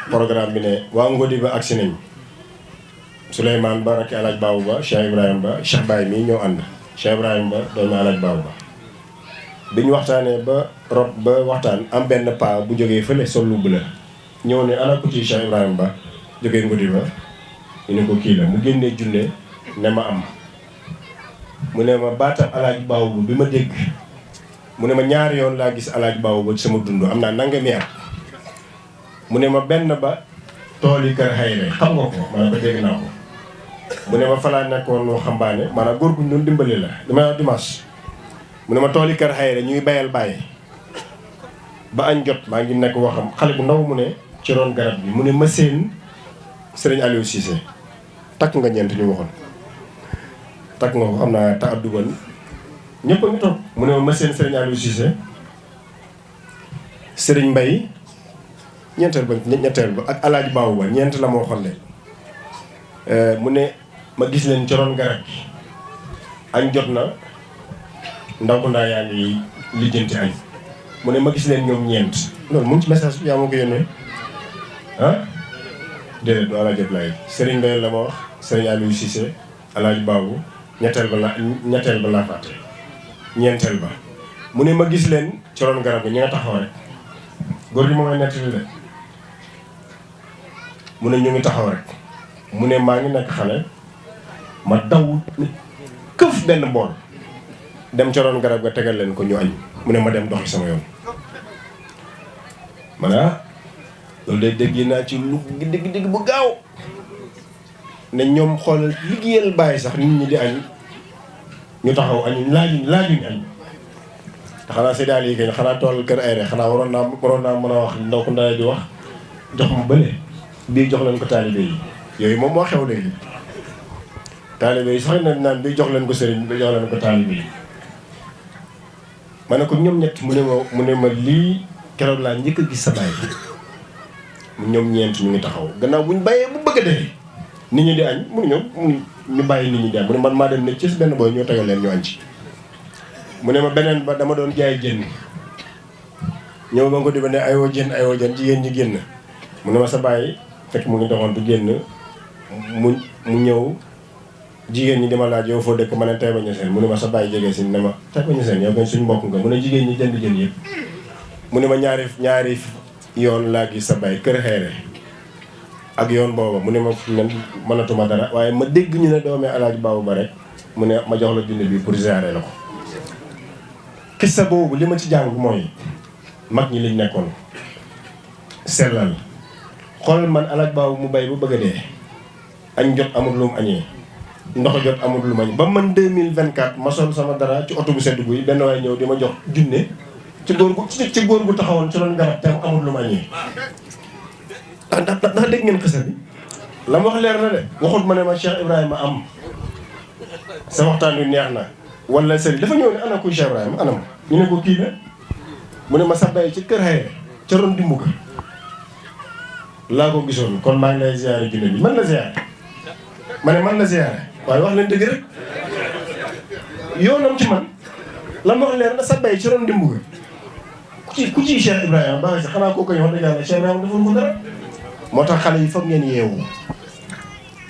programme bi ne waa Ngodi ba agsi nañ Souleymane Ba rakki alaaj Babou Ba Cheikh Ibrahima Ba Cheikh Baye mii ñoo ànd Cheikh Ibrahima Ba doomu alaaj Babou Ba bi ñu waxtaanee ba waxtaan am benn paa bu jógee fële sol lu bleu ñëw ne ana ko ci Cheikh Ibrahima Ba jógee Ngodi ba ñu ne ko kii la mu génnee junne ne ma am mu ne ma baatam alaaj Babou bi ma dégg mu ne ma ñaari yoon laa gis alaaj Babou Ba ci sama dund am naa nangami at mu ne ma benn ba tool yi kër xayre xam nga ko maanaam ba dégg naa ko mu ne ma falaa nekkoon waxambaane maanaam góor gu ñu doon dimbali la damay wax dimanche mu ne ma tool yi kër xayre ñu ngi bayal bàyyi ba añ jot maa ngi nekk waxam xale bu ndaw mu ne ci ron garab bi mu ne ma seen Serigne Aliou Cissé takk nga ñeent ñu waxoon takk nga ko xam naa ta adduban ñëpp a ngi toog mu ne ma seen Serigne Aliou Cissé Serigne Mbaye ñetteel ba ak alaaji Babou Ba ñeent la moo waxoon de mu ne ma gis leen ci ron garab gi añ jot na ndaw ko ndaa yaa ngi lijjanti añ mu ne ma gis leen ñoom ñeent loolu mu ngi ci message bi yaa ma ko yónnee déedéet du alaaji Ablaye Serigne Mbaye la ma wax Serigne Aliou Cissé alaaji Babou ñetteel ba laa fàtte ñeenteel ba mu ne ma gis leen ci ron garab gi ñi nga taxaw rek góor gi moo may nettali de mu ne ñu ngi taxaw rek mu ne maa ngi nekk xale ma daw këf benn bool dem ca ron garab ga tegal leen ko ñu añ mu ne ma dem doxi sama yoon ma ne loolu de dégg naa ci lu dégg bu gaaw ne ñoom xoolal liggéeyal bàyyi sax nit ñi di añ ñu taxaw añ laajuñ añ te xanaa séddaal yi kay xanaa tool kër ay rek xanaa waroon naa mën a wax ndaw ko ndaw di wax jox ma bële bii jox leen ko taalibe yi yooyu moom moo xew léegi taalibe yi sax naan bii jox leen ko sëriñ bi jox leen ko taalibe yi ma ne ko ñoom ñett mu ne ma lii keroog laa njëkk a gis sa baay ñoom ñeent ñu ngi taxaw gannaaw buñ bàyyee bu bëgg a dee nit ñi di añ ñu bàyyi nit ñi di añ mu ne man maa dem ne ci benn booy ñoo tegal leen ñu añ ci mu ne ma beneen ba dama doon jaay jën ñëw ba nga ko di ba ne ayoo jën jigéen ñi génn mu ne ma sa bàyyi fekk mu ngi doxantu génn mu ñëw jigéen ñi dima laaj yow foo dëkk ma ne Taïba Niassène mu ne ma sa bàyyi jege si ne ma Taïba Niassène yow kañ suñu mbokk nga mu ne jigéen ñi jënd jën yëpp mu ne ma ñaari yoon laa gis sa bàyyi kër xeere ak yoon booba mu ne ma mënatuma dara waaye ma dégg ñu ne doomee alaaji Babou Ba rek mu ne ma jox la junne bi pour ziare la ko kissa boobu li ma ci jàng mooy mag ñi liñ nekkoon sellal xoolal man alaaji Babou mu bay bu bëgg a dee añ jot amul lu mu añee ndox jot amul lu mu añ ba man 2024 ma sol sama dara ci oto bu sedd guy benn waay ñëw di ma jox junne ci góor gu taxawoon ci doon garab te amul lu ma ñëwee. ndax dégg ngeen xisa bi la ma wax leer na de waxut ma ne ma Cheikh Ibrahima am sa waxtaan wi neex na wala sëriñ dafa ñëw ne ana kuy Cheikh Ibrahima anam ñu ne ko kii la mu ne ma sa bay ci kër xëye ca ron dimbu ka laa ko gisoon kon maa ngi lay ziare junne bi man la ziare ma ne man la ziare waaye wax leen dëgg rek yoonam ci man la ma wax leer na sa bay ci ron dimbu ka ku ci Cheikh Ibrahima ba si xanaa kooku ñu wax dëgg yàlla Cheikh Ibrahima deful ko dara moo tax xale yi foog ngeen yeewu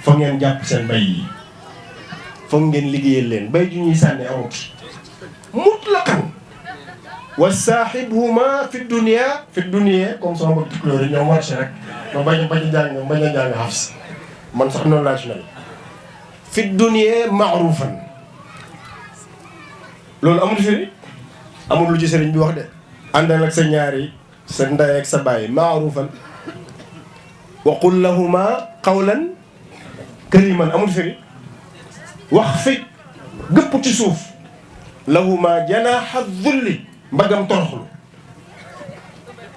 foog ngeen jàpp seen bay yi foog ngeen liggéeyal leen bay ju ñuy sànni amut mutlaqan wa saaxibuhuma fi dunia comme sama mbokk tukulóor yi ñoom marché rek ma bañ a jàng xafs man sax noonu laa ci mel fi dunia maarufan loolu amul firi amul lu ci sëriñ bi wax de àndal ak sa ñaari sa ndey ak sa bàyyi maarufan wa qul lahuma qawlan kariman amul firi wax fi gëpp ci suuf lahuma janaaxa zulli mbagam toroxlu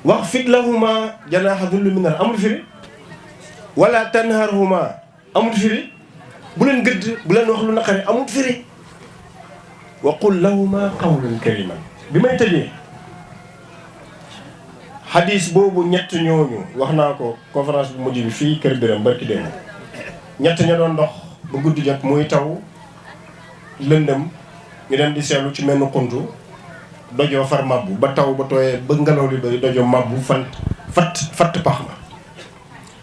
wax fit lahuma janaaxa zulli minar amul firi wala tanharhuma amul firi bu leen gëdd bu leen wax lu naqari amul firi wa qul lahuma qawlan kariman bi may tëjee xadis boobu ñett ñooñu wax naa ko conférence bu mujj bi fii Kër Biram barki démb ñett ña doon dox ba guddi jot muy taw lëndëm ñu dem di seetlu ci menn xuntu dojoo far mabbu ba taw ba tooyee ba ngelaw li bari dojoo mabbu fatt pax ma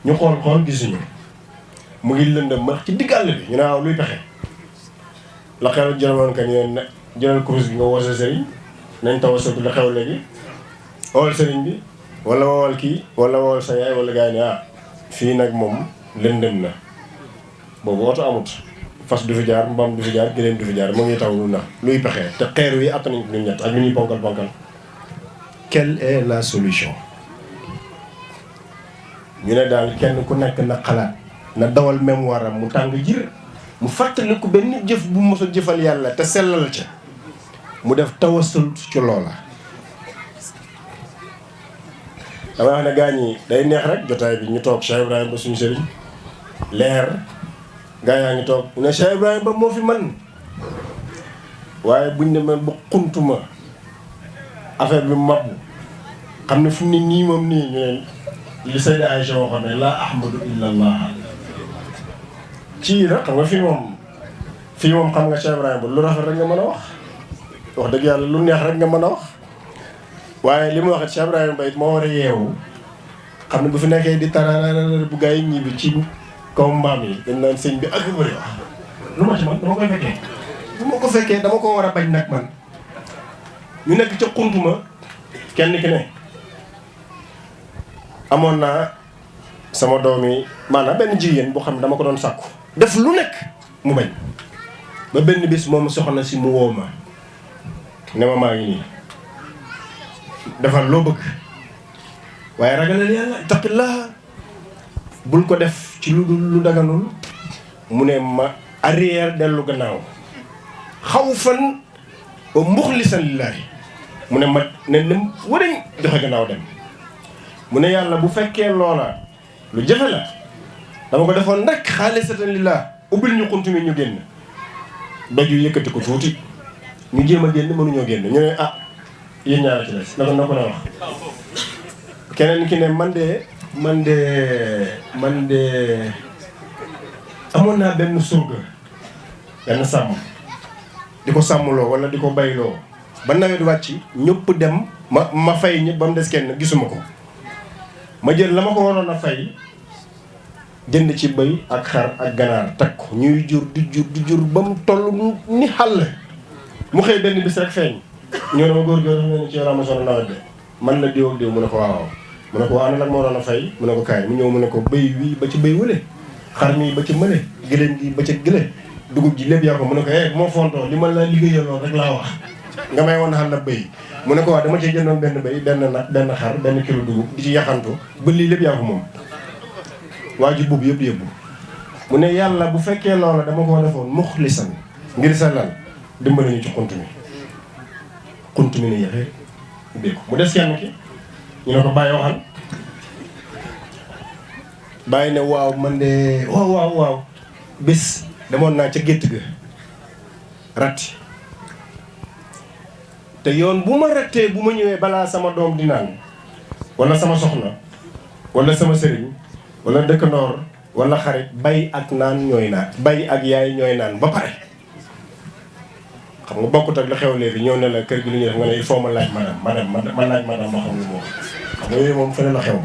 ñu xool gisuñu mu ngi lëndëm ma ci digg àll bi ñu ne waaw luy pexe la xew jëloon ka ñu ne jëlal kurus bi nga woo sa sëriñ nañ taw satu la xew léegi woowal sëriñ bi wala woowal kii wala woowal sa yaay wala gars yi ne fii nag moom lëndëm na boobu oto amut fas du fi jaar mbaam du fi jaar gëléem du fi jaar mu ngi taw lu na luy pexe te xeer wi attanañ ñu ñett ak lu ñuy ponkal quelle est la solution ñu ne daal kenn ku nekk na xalaat na dawal mémoire am mu tàng jir mu fàttaliku benn jëf bu mos a jëfal yàlla te sellal ca mu def tawasul ci loola damay wax ne gaa ñi day neex rek jotaay bi ñu toog Cheikh Ibrahima ba suñu sëriñ leer gaa yaa ngi toog mu ne Cheikh Ibrahima ba moo fi man waaye buñ ne man ba xuntuma affaire bi mabbu xam ne fu mu ne nii moom nii ñu ne li Sayda Aïcha waxoon ne laa ahmadu illa allah ci la xam nga fii moom xam nga Cheikh Ibrahima ba lu rafet rek nga mën a wax dëgg yàlla lu neex rek nga mën a wax waaye li mu wax Cheikh Ibrahima Ba it moo war a yeewu xam ne bu fi nekkee di tararara bu gaa yi ñibbi ci kaw mbaam yi dañ naan sëñ bi ak bëri wax lu ma ci man dama koy fekkee bu ma ko fekkee dama ko war a bañ nag man ñu nekk ca xuntuma kenn ki ne amoon naa sama doom yi maanaam benn jigéen boo xam ne dama ko doon sàkku def lu nekk mu bañ ba benn bis moom soxna si mu woo ma ne ma maa ngi nii defal loo bëgg waaye ragalal yàlla taqillah bul ko def ci lu daganul mu ne ma arrière dellu gannaaw xawfan wa muxlisan lillahi mu ne ma ne warañ joxe gannaaw dem mu ne yàlla bu fekkee loola lu jafe la dama ko defoon rek xaalisatan lillah ubbil ñu xunt mi ñu génn doju yëkkati ko tuuti ñu jéem a génn mënuñoo génn ñu ne yéen ñaar ci des na ko na wax keneen ki ne man de amoon naa benn surga benn sàmm di ko sàmmloo wala di ko bayloo ba nawet wàcc ñëpp dem ma fay ñëpp ba mu des kenn gisuma ko ma jël la ma ko waroon a fay jënd ci bëy ak xar ak ganaar teg ko ñuy jur di jur ba mu toll ni xàll mu xëy benn bis rek feeñ ñoo ne ma góor ne ci ramason nawet de man la diw ak diw mu ne ko waaw mu ne ko waa ana nag moo doon a fay mu ne ko kaay mu ñëw mu ne ko bëy wii ba ci bëy wële xar mii ba ci mële gëléem gi ba ci gële dugub ji lépp yaa ko mu ne ko moo fontoo li ma la liggéeyaloon rek laa wax nga may woon xal la bëy mu ne ko waa dama cee jëndoon benn bëy benn xar benn kilo dugub di ci yaxantu ba lii lépp yaa ko moom waa ji buub yëpp mu ne yàlla bu fekkee loola dama ko defoon muxlisan ngir sa lal dimbali ñu ci xunt mi ne yaxee ubbeeku mu des kenn ki ñu ne ko bàyyi waxal bàyyi ne waaw man de waaw bés demoon naa ca gétt ga ratti te yoon bu ma rattee bu ma ñëwee balaa sama doom di naan wala sama soxna wala sama sëriñ wala dëkkandoor wala xarit bay ak naan ñooy naan bay ak yaay ñooy naan ba pare xam nga bokkut ak la xew léegi ñëw ne la kër gi lu ñuy def nga ne il faut ma laaj madame ma laaj madame ba xam lu mu wax xam nga yooyu moom fële la xew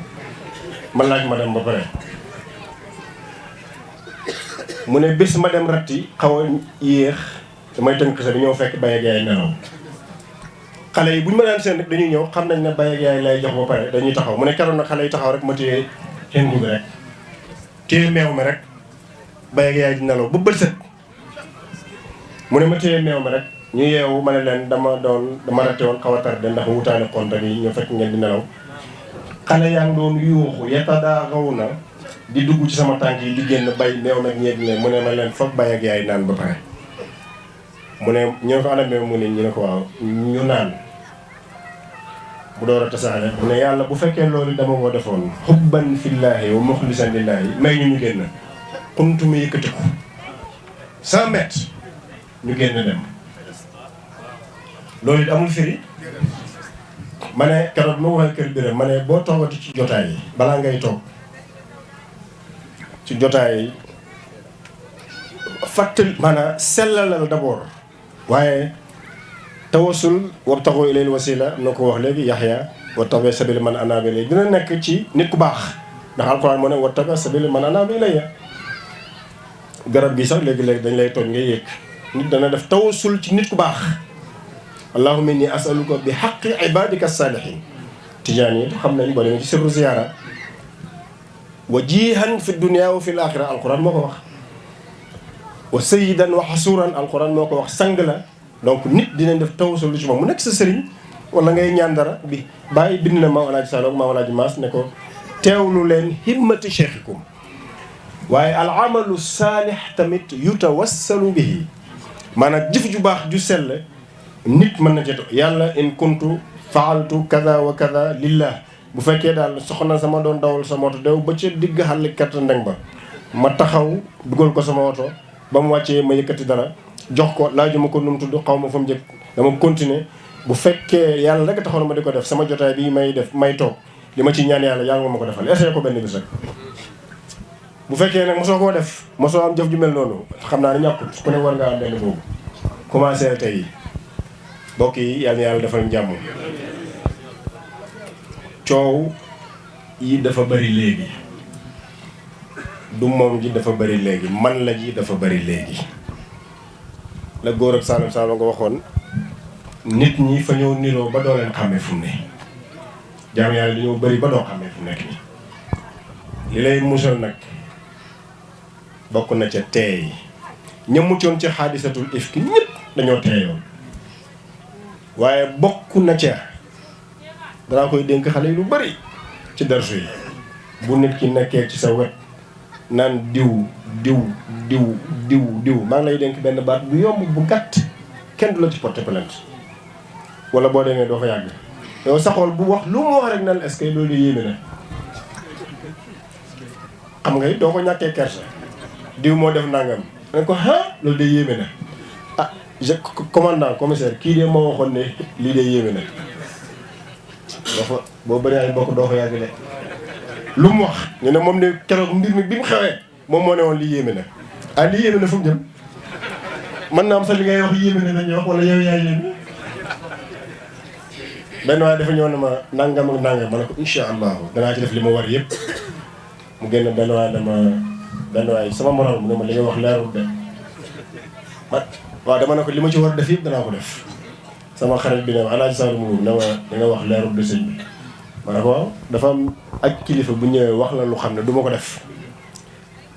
ma laaj madame ba pare mu ne bés ma dem ratti xaw a yéex damay tënk sa bi ñëw fekk bay ak yaay nelaw xale yi bu ñu ma daan seen rek dañuy ñëw xam nañ ne bay ak yaay lay jox ba pare dañuy taxaw mu ne keroon nag xale yi taxaw rek ma téye seen bi rek téye meew mi rek bay ak yaay di nelaw ba bët set mu ne ma téye meew mi rek ñu yeewu ma ne leen dama ratte woon xaw a tardé ndax wutaane konta yi ñu fekk ngeen di nelaw xale yaa ngi doon yuuxu yetta daa xaw na di dugg ci sama tànk yi di génn bay meew nag ñeeg ne mu ne ma leen foog bay ak yaay naan ba pare mu ne ñu ne ko ana meew mu ne ñu ne ko waaw ñu naan mu door a tasaare mu ne yàlla bu fekkee loolu dama ko defoon xubban fillaahi wa muxlisan lillaahi may ñu génn xuntu ma yëkkati ko 100 mètres ñu génn dem loolu it amul firi ma ne keroog ma waxee kër Birame ma ne boo toogati ci jotaay yi balaa ngay toog ci jotaay yi fàttali maanaam sellalal d'abord waaye tawasul wabtaxu ilayhi wasila na ko wax léegi Yaxya wattabi sabila man anaaba ilayya dina nekk ci nit ku baax ndax alxuraan moo ne wattabi sabila man anaaba ilayya garab gi sax léegi-léegi dañ lay tooñ ngay yëg nit dana def tawasul ci nit ku baax allahumma inni asaluka bi haqqi ibadika salihin tijaan yi xam nañ boo demee ci sirru ziyaara wajihan fi dunia wa fi l-axira alquran moo ko wax wa sayyidan wa xasuuran alquran moo ko wax sang la donc nit dinañ def tawasul ci moom mu nekk sa sëriñ wala ngay ñaan dara bi bàyyi bind na Maam Alaaji Sall ak Maam Alaaji Maas ne ko teewlu leen himmati cheikhikum waaye al amalu saalih tamit yutawassalu bihi maanaam jëf ju baax ju sell nit mën na jeto yàlla in kuntu faaltu kaza wa kaza lillah bu fekkee daal soxna sama doon dawal sama oto dew ba ca digg xàll kat ndeng ba ma taxaw dugal ko sama oto ba mu wàccee ma yëkkati dara jox ko laajuma ko nu mu tudd xaw ma fa mu jëkk dama continuer bu fekkee yàlla rek taxaw na ma di ko def sama jotaay bi may toog li ma ci ñaan yàlla yàlla ma ko defal essayé ko benn bis rek bu fekkee nag mosoo koo def mosoo am jëf ju mel noonu xam naa ne ñàkkut ku ne war ngaa am benn boobu commencé tey mbokk yi yàlla na yàlla defal jàmm coow yi dafa bari léegi du moom ji dafa bari léegi man la ji dafa bari léegi la góor ak Saalum Saalum nga waxoon nit ñi fa ñëw niroo ba doo leen xàmmee fu mu ne jaam yàlla dañoo bari ba doo xàmmee fu mu nekk nii li lay musal nag bokk na ca teey ña muccoon ci xaadisatul ifki ñëpp dañoo teeyoon waaye bokk na ca danaa koy dénk xale yi lu bari ci darsu yi bu nit ki nekkee ci sa wet naan diw maa ngi lay dénk benn baat bu yomb bu gàtt kenn du la ci porter plainte wala boo demee doo fa yàgg yow saxool bu wax lu mu wax rek nan est-ce que loolu yéeme na xam nga doo ko ñàkkee kersa diw moo def nangam ne ko loolu de yéeme na commandant commissaire kii de moo waxoon ne lii de yéeme na dafa boo bëri ay mbokk doo ko yàgg de lu mu wax ñu ne moom ne keroog mbir mi bi mu xewee moom moo ne woon lii yéeme na lii yéeme na fu mu jëm mën naa am sax li ngay wax yéeme na lañuy wax wala yow yaay yéeme benn waaye dafa ñëw ne ma nangam ak nangam ma ne ko insha allahu danaa ci def li ma war yëpp mu génn benn waaye sama morom mu ne ma li nga wax leerul de waaw dama ne ko li ma ci war a def yëpp danaa ko def sama xarit bi ne ma Alaaji Saalum ne ma li nga wax leerul de sëñ bi ma ne ko waaw dafa am ak kilifa bu ñëwee wax la lu xam ne du ma ko def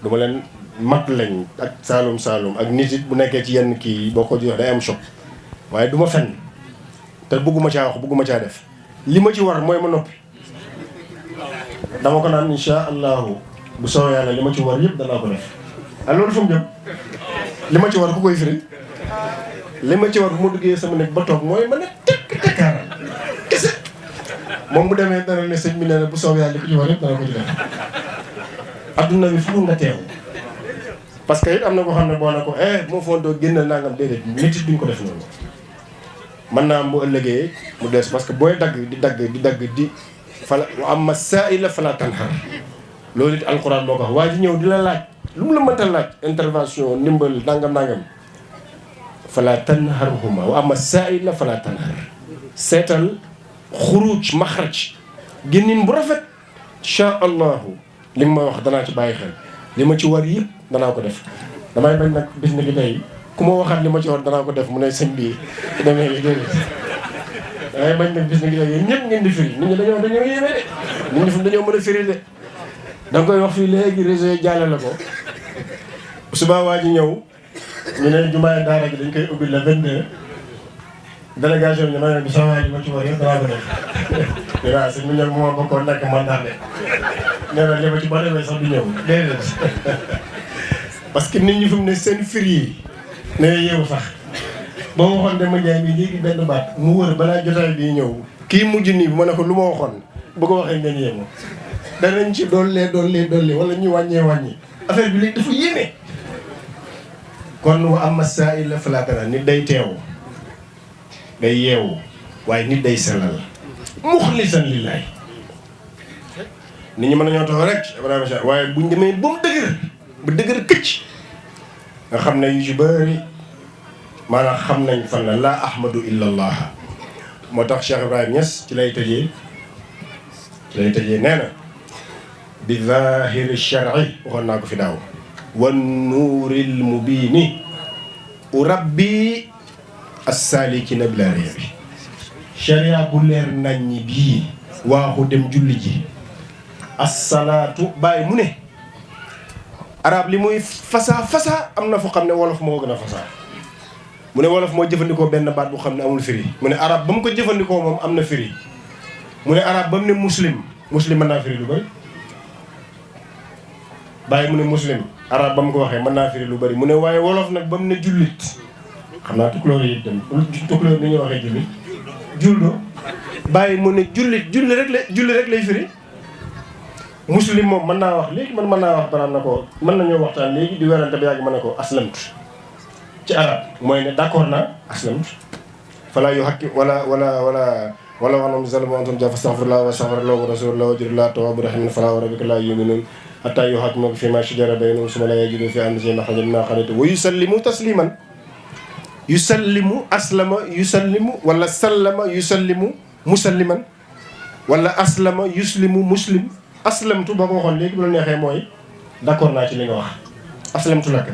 du ma leen mag lañ ak Saalum ak nit it bu nekkee ci yenn kii boo ko jox day am choc waaye du ma fenn te bëgguma caa wax bëgguma caa def li ma ci war mooy ma noppi dama ko naan insha allahu bu soobee yàlla li ma ci war yëpp danaa ko def loolu fu mu jëm li ma ci war ku koy firi li ma ci war bu ma duggee sama nekk ba toog mooy ma ne tekk tekkaaral kese moom bu demee dara ne sëñ bi nee na bu soobee yàlla li ko ci war yëpp dana ko ci def adduna bi fu nga teew parce que it am na ko xam ne boo na ko moo fontoo génnal nangam déedéet nit it duñ ko def noonu mën naa am bu ëllëgee mu des parce que booy dagg di fala amma saa'ila fala tanhar loolu it alxuraan moo ko wax waa ji ñëw di la laaj lu mu la mënta laaj intervention ndimbal nangam fala tanharhuma wa amma saa'ila fala tanhar seetal xuruj maxraj génnin bu rafet insha allahu li nga ma wax danaa ci bàyyi xel li ma ci war yëpp danaa ko def damay bañ nag bis ni ki tey ku ma waxaat li ma ci war danaa ko def mu ne sëñ bi demee li déedéet damay bañ nag bis ni ki tey yéen ñëpp ngeen di firi nit ñi dañoo yéeme de nit ñi dañoo mën a firi de da nga koy wax fii léegi réseau yi jàlle la ko suba waa ji ñëw ñu ne jumaay daara ji dañ koy ubbi le 22 délégation bi ma ne bi sama waa ji ma ci war yëpp danaa ko def waaw sëñ bi ñëw bu ma bokkoon nekk mandat de nee na li ma ci ba demee sax du ñëw déedéet parce que nit ñi fi mu ne seen firi yi ne yeewu sax boo waxoon dama jaay bi léegi benn baat mu wër balaa jotaay bii ñëw kii mujj nii bi ma ne ko lu ma waxoon bu ko waxee ngeen yéemu danañ ci dolli wala ñu wàññi affaire bi léegi dafa yéeme kon wa amma saa'ila falaa tanhar nit day teewu day yeewu waaye nit day sellal muxlisan lillahi nit ñi mën nañoo taxaw rek Ibrahima waaye buñ demee ba mu dëgër këcc nga xam ne yu ci bëri maanaam xam nañ fan la laa ahmadu illa allah moo tax Cheikh Ibrahima Niass ci lay tëjee nee na bi zahiri shar'i waxoon naa ko fi daaw wan nuuril mubiini urabbi as-salikina bila riyabi sharia bu leer nañ ñi bii waaxu dem julli ji as-salaatu bàyyi mu ne arab li muy fasaa am na fu xam ne wolof moo gën a fasaa mu ne wolof moo jëfandikoo benn baat bu xam ne amul firi mu ne arab ba mu ko jëfandikoo moom am na firi mu ne arab ba mu ne muslim mën naa firi lu bëri bàyyi mu ne muslim arab ba mu ko waxee mën naa firi lu bëri mu ne waaye wolof nag ba mu ne jullit xam naa tukulóor yi dem tukulóor ni ñuy waxee jullit juldo bàyyi mu ne julli rek lay firi muslim moom mën naa wax léegi mën naa wax baraam na ko mën nañoo waxtaan léegi di werante ba yàgg mën na ko aslamtu ci arab mooy ne d'accord naa aslamtu fala yu hakki wala wanam zalama antum ja fastaghfirullah wa astaghfirullah wa rasulullah wa jirullah tawwabur rahim fala wa rabbika la yu'minun hatta yuhakkimuka fi ma shajara baynahum summa la yajidu fi anfusihim harajan mimma qadayta wa yusallimu tasliman yusallimu aslama yusallimu wala sallama yusallimu musalliman wala aslama yuslimu muslim aslamtu boo ko waxoon léegi bu la neexee mooy d'accord naa ci li nga wax aslamtu laka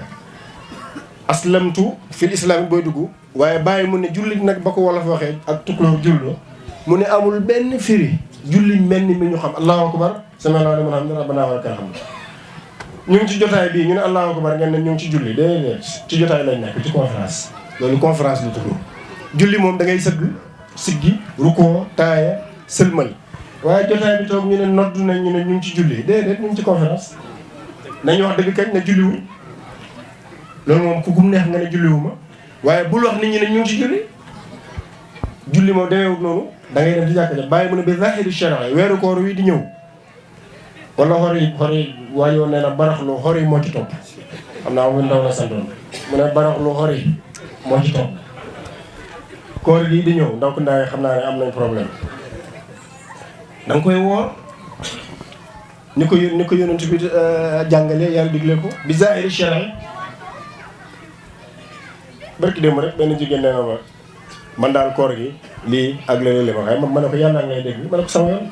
aslamtu fil islam booy dugg waaye bàyyi mu ne jullit nag ba ko wolof waxee ak tukulóor jullo mu ne amul benn firi julli mel ni mi ñu xam allahu akbar sami Allahu liman hamidah rabbana wa lakal hamd ñu ngi ci jotaay bii ñu ne allahu akbar ngeen ne ñu ngi ci julli déedéet ci jotaay lañ nekk ci conférence loolu conférence lu tudd julli moom da ngay sëgg siggi rukkoo taaya sëlmal waaye jotaay bi toog ñu ne nodd nañ ñu ne ñu ngi ci julli déedéet ñu ngi ci conférence nañu wax dëgg kañ ne julliwul loolu moom ku gum neex nga ne julliwuma waaye bul wax nit ñi ne ñu ngi ci julli moom demeewut noonu da ngay dem ci jàkka ja bàyyi mu ne bi zahiri sharia weeru koor wi di ñëw wala xor yi waaye woon nee na baraxlu xor yi moo ci topp xam naa mu ndaw la santoon mu ne baraxlu xor yi moo ci topp koor gi di ñëw ndaw ko ndaay xam naa ne am nañ problème da nga koy woor ni ko yonent bi jàngale yàlla digle ko bi zahiri sharia barki démb rek benn jigéen nee na ma man daal koor gi lii ak léeg-léeg ma xay ma ne ko yàlla ngay dégg ma ne ko sama yoon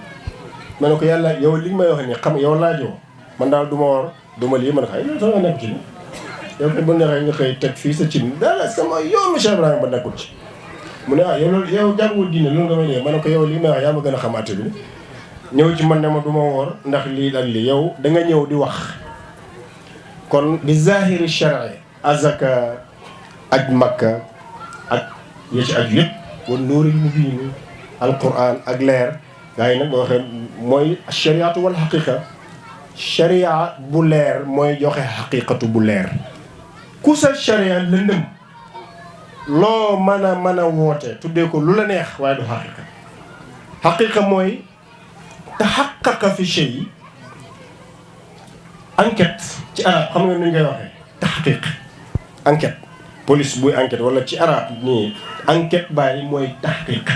ma ne ko yàlla yow li may wax ni xam yow laajoo man daal du ma woor du ma lii ma ne ko ay loolu sama nekk ci yow kay bu neexee nga xëy teg fii sa cin daal sama yoonu Cheikh Ibrahima ba nekkul ci mu ne yow loolu yow jàngul diine loolu nga may dégg ma ne ko yow li may wax yaa ma gën a xam àtte bi ñëw ci man ne ma du ma woor ndax lii ak lii yow da nga ñëw di wax kon bi zahiri shar'i azaka aj makka ak ya ci aju yëpp wan nuuril mubiin alquran ak leer gaa yi nag boo waxee mooy shariatu wal xaqiqa sharia bu leer mooy joxe xaqiqatu bu leer ku sa sharia lëndëm loo mën a woote tuddee ko lu la neex waaye du xaqiqa xaqiqa mooy taxaqaqa fi shay enquête ci arab xam nga nu ñu koy waxee taxqiq enquête police buy enquête wala ci arab nii enquête bàyyi mooy taxqiq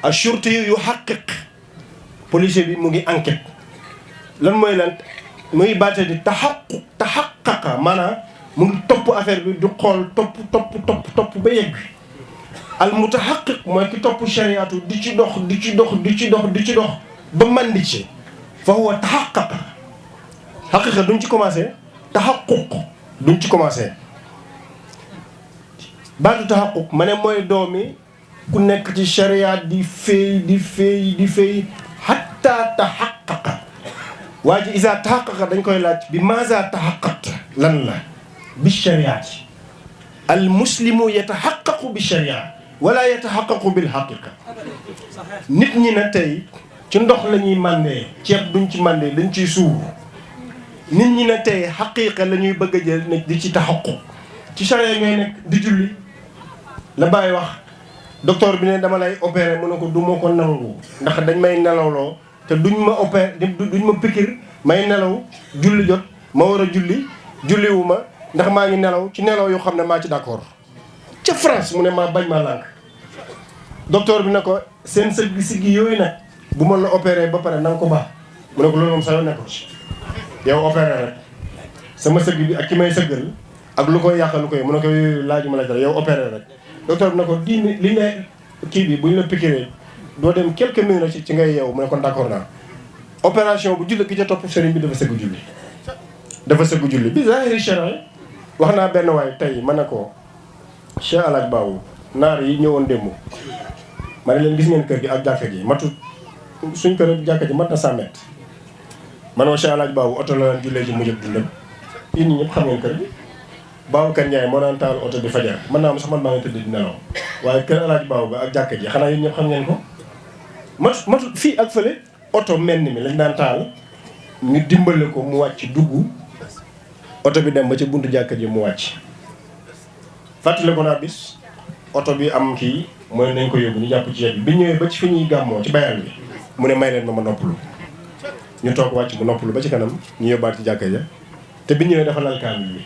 ashurti yu xaqiq policier bi mu ngi enquête lan mooy lan muy baate di taxaqaqa maanaam mu ngi topp affaire bi du xool topp ba yegg al mutaxaqiq mooy ki topp chariatu di ci dox ba mandi ci fa huwa taxaqaqa xaqiqa duñ ci commencé taxaquq duñ ci commencé baatu taxaquq ma ne mooy doomi ku nekk ci charia di féey hatta taxaqaqa waa ji isa taxaqaqa dañ koy laaj bi maza taxaqaqta lan la bi chariati al muslimu yataxaqaqu bi charia wala yataxaqaqu bil xaqiqa nit ñi na tey ci ndox la ñuy màndee ceeb duñ ci màndee dañ ciy suur nit ñi na tey xaqiqa la ñuy bëgg a jël ne di ci taxaqu ci charia ngay nekk di julli la bàyyi wax docteur bi ne dama lay opérer mu ne ko du ma ko nangu ndax dañ may nelawloo te duñ ma opérer duñ ma pikir may nelaw julli jot ma war a julliwu ma ndax maa ngi nelaw ci nelaw yoo xam ne maa ci d'accord ca France mu ne maa bañ maa lànk docteur bi ne ko seen siggi yooyu nag bu ma la opérer ba pare na nga ko baax mu ne ko loolu moom sa yoon nekko ci yow opérer rek sama sëgg bi ak ki may sëggal ak lu koy yàqal lu koy mu ne ko laajuma la dara yow opérer rek docteur bi ne ko li ne kii bi bu ñu la piqûre doo dem quelques minutes ci ngay yeewu mu ne kon d'accord naa opération bu julli gi ca topp sëriñ bi dafa sëgg julli bi zahiri sharia wax naa benn waay tey ma ne ko Cheikh Alaj Baabu naar yi ñëwoon démb ma ne leen gis ngeen kër gi ak jàkka ji matut suñ kër jàkka ji mat na 100 mètres man ma Cheikh Alaj Baabu oto la daan jullee ci mujj dundam yéen ñi ñëpp xam ngeen kër gi Babacar Ndiaye moo daan taal oto bi fajar mën naa am sax man maa ngi tëdd di nelaw waaye kër Alaj Baabu ba ak jàkka ji xanaa yéen ñëpp xam ngeen ko matut fii ak fële oto menn mi lañ daan taal ñu dimbale ko mu wàcc dugg oto bi dem ba ca buntu jàkka ji mu wàcc fàttale ko naa bis oto bi am kii mooy nañ ko yóbbu ñu jàpp ci yet bi ñëwee ba ci fi ñuy gàmmoo ci bayal bi mu ne may leen ma noppalu ñu toog wàcc mu noppalu ba ci kanam ñu yóbbaat ci jàkka ja te bi ñëwee dafa lal kaamil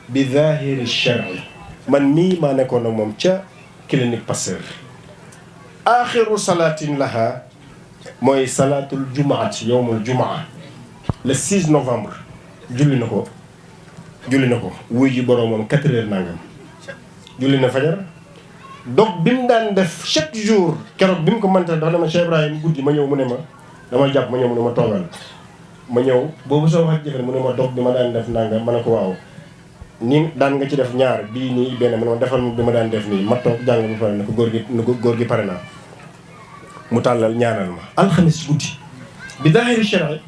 bi zahiri shar'i man mii maa nekkoon ak moom ca clinique Pasteur axiru salaatin laha mooy salaatul jumaati yowmul jumaa le 6 novembre julli na ko wuy ji boroomam 4 heures nangam julli na fajar donc bi mu daan def chaque jour keroog bi mu ko mënta dafa dama Cheikh Ibrahima guddi ma ñëw mu ne ma dama jàpp ma ñëw mu ne ma toogal ma ñëw boobu soo wax jëfee mu ne ma dog bi ma daan def nangam ma ne ko waaw ni daan nga ci def ñaar bii nii benn mu ne ma defal bi ma daan def nii ma toog jàng bu pare ne ko góor gi pare naa mu tàllal ñaanal ma alxamis guddi bi daahiri shari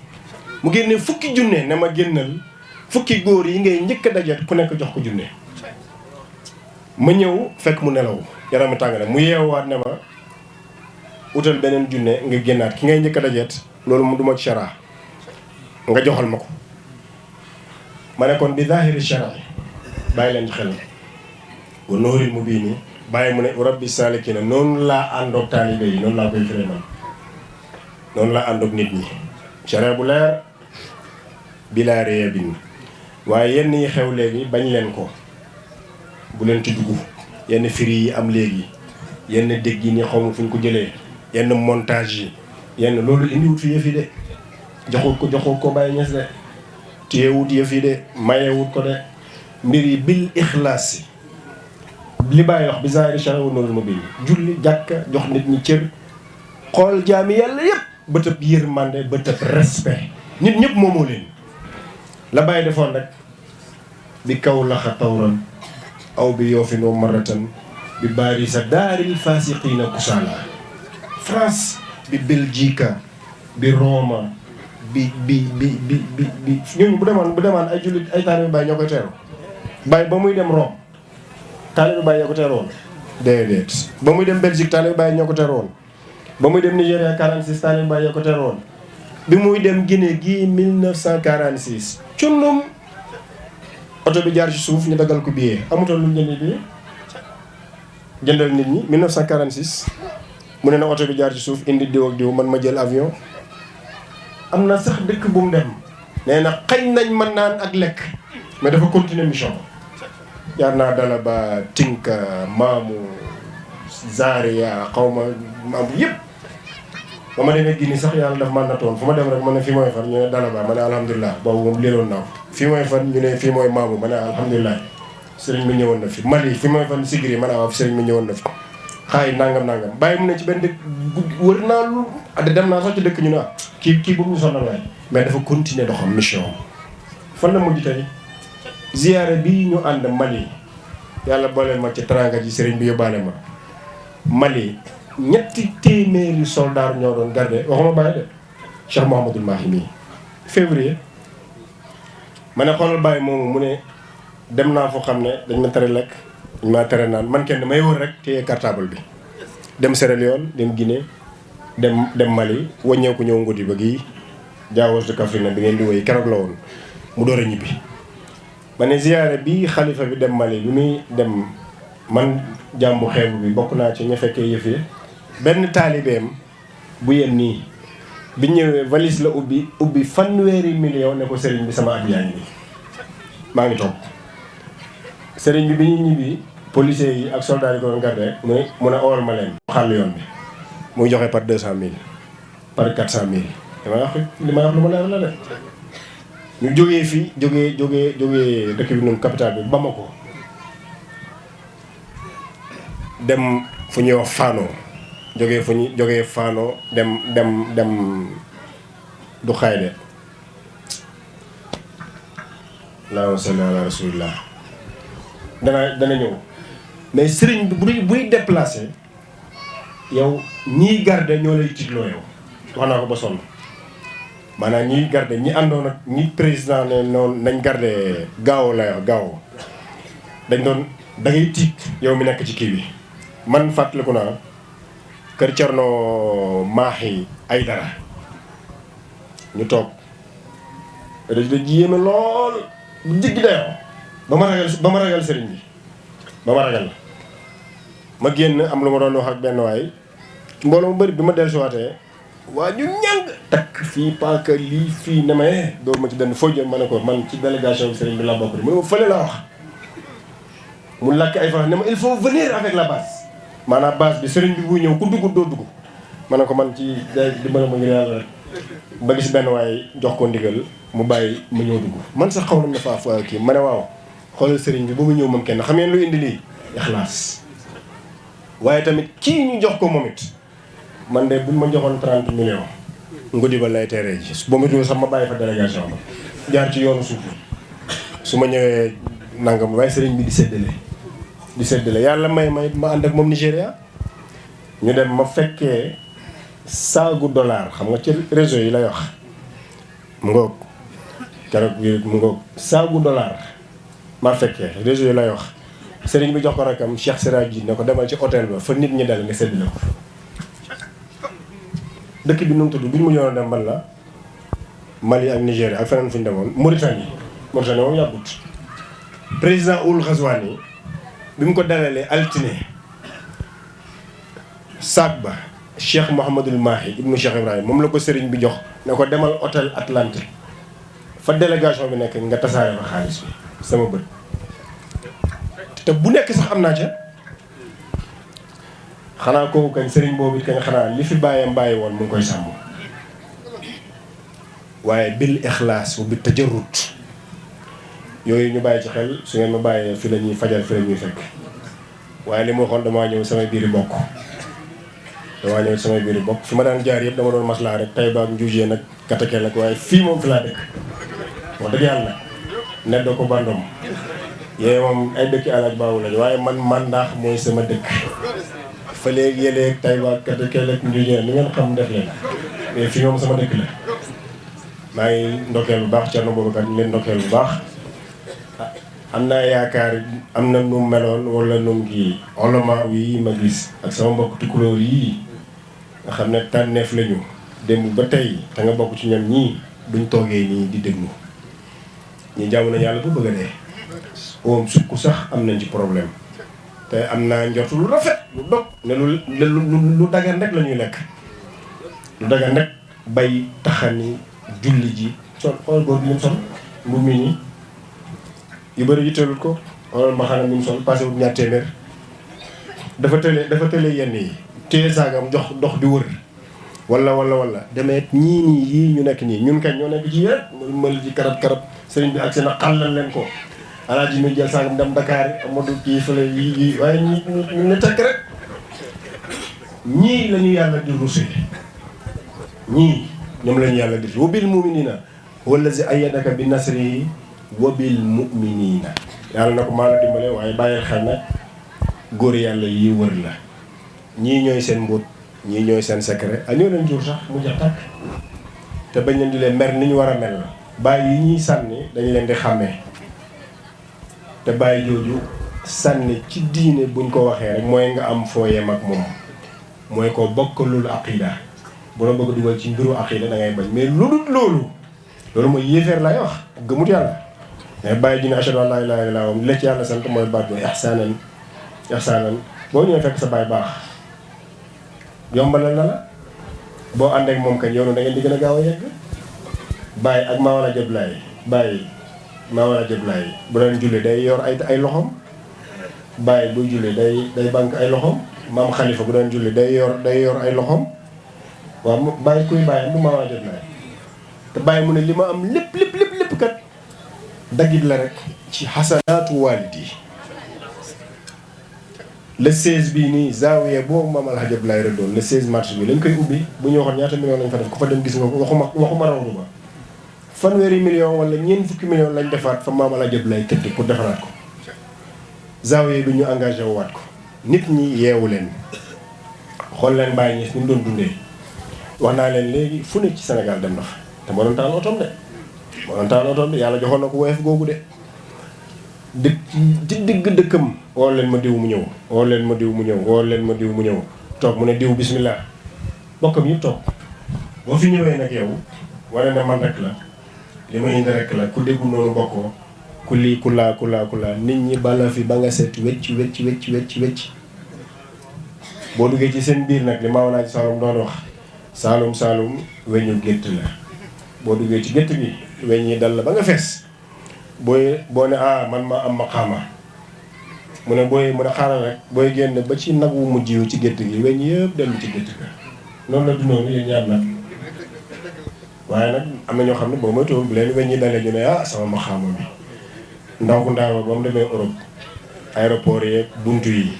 mu génne fukki junne ne ma génnal fukki góor yi ngay njëkk a dajet ku nekk jox ko junne ma ñëw fekk mu nelaw yaram tàng na mu yeewaat ne ma utal beneen junne nga génnaat ki ngay njëkk a dajet loolu mu duma ci shara nga joxal ma ko ma ne kon bi daahiri shari bàyyi leen ci xel wa nooril mu bii nii bàyyi mu ne rabbi salikina noonu laa àndoog taalibe yi noonu laa koy firee man noonu laa àndoog nit ñi shara bu leer bilaa réya bin waaye yenn yi xew léegi bañ leen ko bu leen ci dugg yenn firi yi am léegi yenn dégg yi ni xaw ma fu ñu ko jëlee yenn montage yi yenn loolu indiwut fi yëf yi de joxul ko bàyyi ñes de téyewut yëf yi de mayewut ko de mbir yi bil ixlaas yi li bàyyi wax bi zahiri shara wa noorul mubin julli jàkka jox nit ñi cër xool jaami yàlla yëpp bëtëb yërmande bëtëb respect nit ñëpp moomoo leen la bàyyi defoon rek bi kaw laxa tawran aw bi yoofin wa maratan bi baari sa daaril fasiqiina kusala France bi Belgique bi Roma bi ñooñu bu demaan ay jullit ay taalibe Baay ñoo koy teeru Baay ba muy dem Rome taalibe Baay ñoo ko teeru woon déedéet ba muy dem Belgique taalibe Baay ñoo ko teeru woon ba muy dem Nigéria 46 taalibe Baay ñoo ko teeru woon bi muy dem Guinée gii 1946 cunnum oto bi jaar ci suuf ñu daggal ko billet amutoon lu ñu jëndee billet jëndal nit ñi 1946 mu ne na oto bi jaar ci suuf indi diw ak diw man ma jël avion. am na sax dëkk bu mu dem nee na xañ nañ mën naan ak lekk mais dafa continuer mission. jaar naa dala ba Tinka Maamu Zaria xaw ma Maamu yëpp. ba ma demee Guinée sax yàlla daf ma nattoon fu ma dem rek ma ne fii mooy fan ñu ne dala ba ma ne alhamdulilah boobu moom léeroon naa ko. fii mooy fan ñu ne fii mooy Maamu ma ne alhamdulilah sëriñ bi ñëwoon na fi. Mali fii mooy fan Sigiri ma ne waaw sëriñ bi ñëwoon na fi. xaay nangam bàyyi mu ne ci benn dëkk wër naa lu dem naa sax ci dëkk ñu ne kii bu ñu sonal waay mais dafa continuer doxam mission fan la mujj tey ziyaare bi ñu ànd Mali yàlla booleel ma ci teranga ji sëriñ bi yóbbaale ma Mali 300 soldats ñoo doon garde waxuma bàyyi de Cheikh Mouhamadoul Mahi mii février ma ne xoolal bàyyi moomu mu ne dem naa foo xam ne dañ ma tere lekk dañ ma tere naan man kenn may wër rek téye cartable bi dem Sierra Leone dem Guinée dem Mali wàññeeku ñëw ngoti ba gii Diawoos de Kaffrine bi ngeen di woy keroog la woon mu door a ñibbi. ma ne ziyaare bi xalifa bi dem Mali bi muy dem man jàmbu xeebu bi bokk naa ci ña fekkee yëf yi benn taalibeem bu yem nii bi ñëwee valise la ubbi fanweeri million ne ko sëriñ bi sama at yaa ngi nii maa ngi toog sëriñ bi ñuy ñibbi policiers yi ak soldats yi ko doon gardé mu ne ool ma leen xàll yoon bi muy joxe par 200 000 par 400 000 li may wax lu ma leer la de ñu jógee fii jógee dëkk bi noonu capital bi Bamako dem fu ñuy wax Fano jógee Fano dem du xayde allahumma salli ala rasulillah dana ñëw mais sëriñ bi buy déplacé yow ñiy garde ñoo lay tiitloo yow wax naa ko ba sonn maanaam ñiy garde ñi àndoon ak ñi président ne noonu nañ garde gaaw la wax gaaw dañ doon da ngay tiit yow mi nekk ci kii bi man fàttaliku naa kër Cerno Maahi Aydara ñu toog résultat ji yéeme lool bu jiggi dayoo ba ma ragal sëriñ bi ba ma ragal ma génn am lu ma doon wax ak benn waay mbooloo mu bëri bi ma dellusiwaatee waa ñu ñàng takk fii paaka lii fii ne ma door ma ci denn foo jëm ma ne ko man ci délégation bi sëriñ bi la bokk di mu ne ma fële la wax mu lakk ay fa ne ma il faut venir avec la base maanaam base bi sëriñ bi buy ñëw ku dugg doo dugg ma ne ko man ci di mën a ma ngir yàlla rek ba gis benn waay jox ko ndigal mu bàyyi ma ñëw dugg man sax xaw nañ dafa fa kii ma ne waaw xoolal sëriñ bi ba mu ñëw moom kenn xam ngeen lu indi lii ixlaas waaye tamit kii ñu jox ko moom it man de buñ ma joxoon 30 millions ngudi ba lay teeree ji ba mu dul sax ma bàyyi fa délégation ba jaar ci yoonu suuf su ma ñëwee nangam waaye sëriñ bi di séddale yàlla may ma ànd ak moom Nigéria ñu dem ma fekkee saagu dollar xam nga ci réseau yi lay wax mu ngoog keroog bi mu ngoog saagu dollar ma fekkee réseau yi lay wax sëriñ bi jox ko rakam Cheikh Siraji ne ko demal ci hôtel ba fa nit ñi dal nga séddale ko dëkk bi nu mu tudd bi ñu mu ñëwoon dem ban la Mali ak Nigéria ak feneen fu ñu demoon Mauritanie moom yàggut président Ould Ghazouani bi mu ko dalalee altine saag ba Cheikh Mouhamadoul Mahi ibnu Cheikh Ibrahima moom la ko sëriñ bi jox ne ko demal hôtel Atlantique fa délégation bi nekk nga tasaare fa xaalis bi sama bët te bu nekk sax am naa ca xanaa kooku kañ sëriñ boobu it kañ xanaa li fi bàyyam bàyyi woon mu ngi koy sàmm waaye bil ixlaas bu bi tajarrut yooyu ñu bàyyi ci xel su ngeen ma bàyyee fi la ñuy fajal fi la ñuy fekk waaye li ma waxoon damaa ñëw samay biiri bokk fi ma daan jaar yëpp dama doon maslaa rek tay baak njuujee nag katakeel ak waaye fii moom fi laa dëkk wax dëgg yàlla neddoo ko bandom yee moom ay dëkki alaaj baawu lañ waaye man mandaax mooy sama dëkk fa léegi yëleeg tay baak katakeel ak njuujee ni ngeen xam def leen mais fii moom sama dëkk la maa ngi ndokkeel bu baax Thierno Boubacar ñu leen ndokkeel bu baax am naa yaakaar am na nu meloon wala nu kii oloma yi ma gis ak sama mbokk tukulóor yii nga xam ne tànneef lañu démb ba tey te nga bokk ci ñoom ñii duñ toogee nii di déglu ñi jàmm nañu yàlla bu bëgg a dee oom sukk sax am nañ ci problème te am naa njort lu rafet lu dog ne lu dagan rek la ñuy lekk lu dagan rek bay taxani julli ji sol xool góor gi lim sol mbubb mi nii yu bëri yitteelut ko xoolal ma xam ne lim sol passé wut ñaar téeméer dafa tële yenn yi téye saagam dox di wër wala demee ñii nii yii ñu nekk nii ñun kañ ñoo nekk ci yéen mël ji karab sëriñ bi ak seen a xàllal leen ko alaaji mi jël saagam dem Dakar Amadou kii fële yi waaye ñu ne tekk rek ñii la ñu yàlla di rusé ñii ñoom la ñu yàlla di wa bil muminina wallazi ayyadaka bi nasrihi wa bil muminina yàlla na ko maa la dimbale waaye bàyyil xel nag góor yàlla yi wër la ñii ñooy seen mbóot ñii ñooy seen secret ak ñoo leen jur sax mu jax tàkk te bañ leen di leen mer ni ñu war a mel la bàyyi yi ñuy sànni dañu leen di xàmmee te bàyyi jooju sànni ci diine buñ ko waxee rek mooy nga am foo yem ak moom mooy ko bokkalul aqida bu la bëgg dugal ci mbiru aqida da ngay bañ mais lu dul loolu mooy yéefeer lay wax gëmut yàlla mais bàyyi ji ne ashhadu an laa ilaaha illallaah li la ci yàlla sant mooy baat bi ihsaanan boo ñëwee fekk sa baay baax yombalal na la boo ànd ak moom kañ yoonu da ngeen di gën a gaaw a yegg bàyyi ak Maawala Jablaay bàyyi Maawala Jablaay bu doon julli day yor ay loxom bàyyi buy julli day banque ay loxom maam Xalifa bu doon julli day yor ay loxom waaw bàyyi kuy bàyyi mu Maawala Jablaay te bàyyi mu ne li ma am lépp kat daggit la rek ci xasanaatu waalidi le 16 bii nii zaawiya boobu maam Alhaji Abdoulaye rëddoon le 16 mars bi lañ koy ubbi bu ñu waxoon ñaata million lañ fa def ku fa dem gis nga ko waxuma rawdu ba fanweeri million wala ñeent fukki million lañ defaat fa maam Alhaji Abdoulaye tëdd pour defaraat ko zaawiya bi ñu engagé waat ko nit ñi yeewu leen xool leen bàyyi ñi ñu doon dundee wax naa leen léegi fu ne ci Sénégal dem na fa te moo doon taal otoom de yàlla joxoon na ko woyof googu de ci digg dëkkam woo leen ma diw mu ñëw toog mu ne diw bismillah bokkam yëpp toog boo fi ñëwee nag yow wane ne man rek la li ma indi rek la ku déggu noonu bokkoo ku lii ku laa nit ñi bala fi ba nga set wecc boo duggee ci seen biir nag li ma walaaj Saloum doon wax Saloum weñu gétt la boo duggee ci gétt bi weñ yi dal la ba nga fees boo ne man ma am maqaama mu ne xaaral rek booy génn ba ci nag wu mujj yu ci gétt gi weñ yëpp dellu ci gétt ga noonu la dundoon yéen ñaar nag waaye nag am na ñoo xam ne boo moytuwul bu leen weñ yi dalee ñu ne sama maqaama bi ndaw ku ndaawa ba mu demee Europe aéroport yeeg buntu yi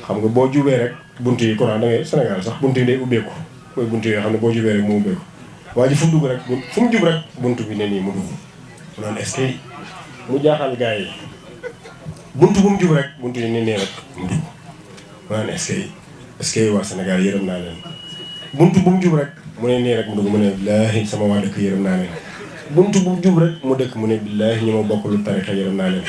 xam nga boo jubee rek buntu yi courant da ngay Sénégal sax buntu yi day ubbeeku mooy buntu yoo xam ne boo jubee rek mu ubbeeku waa ji fu mu dugg rek fu mu jub rek buntu bi ne nii mu dugg mu naan est-ce que mu jaaxal gars yi buntu bu mu jub rek buntu yi ne nii rek mu dugg mu naan est-ce que waa Sénégal yërëm naa leen buntu bu mu jub rek mu ne nii rek mu dugg mu ne billaahi sama waa dëkk yërëm naa leen buntu bu mu jub rek mu dëkk mu ne billaahi ñu ma bokk lu tarixa yërëm naa leen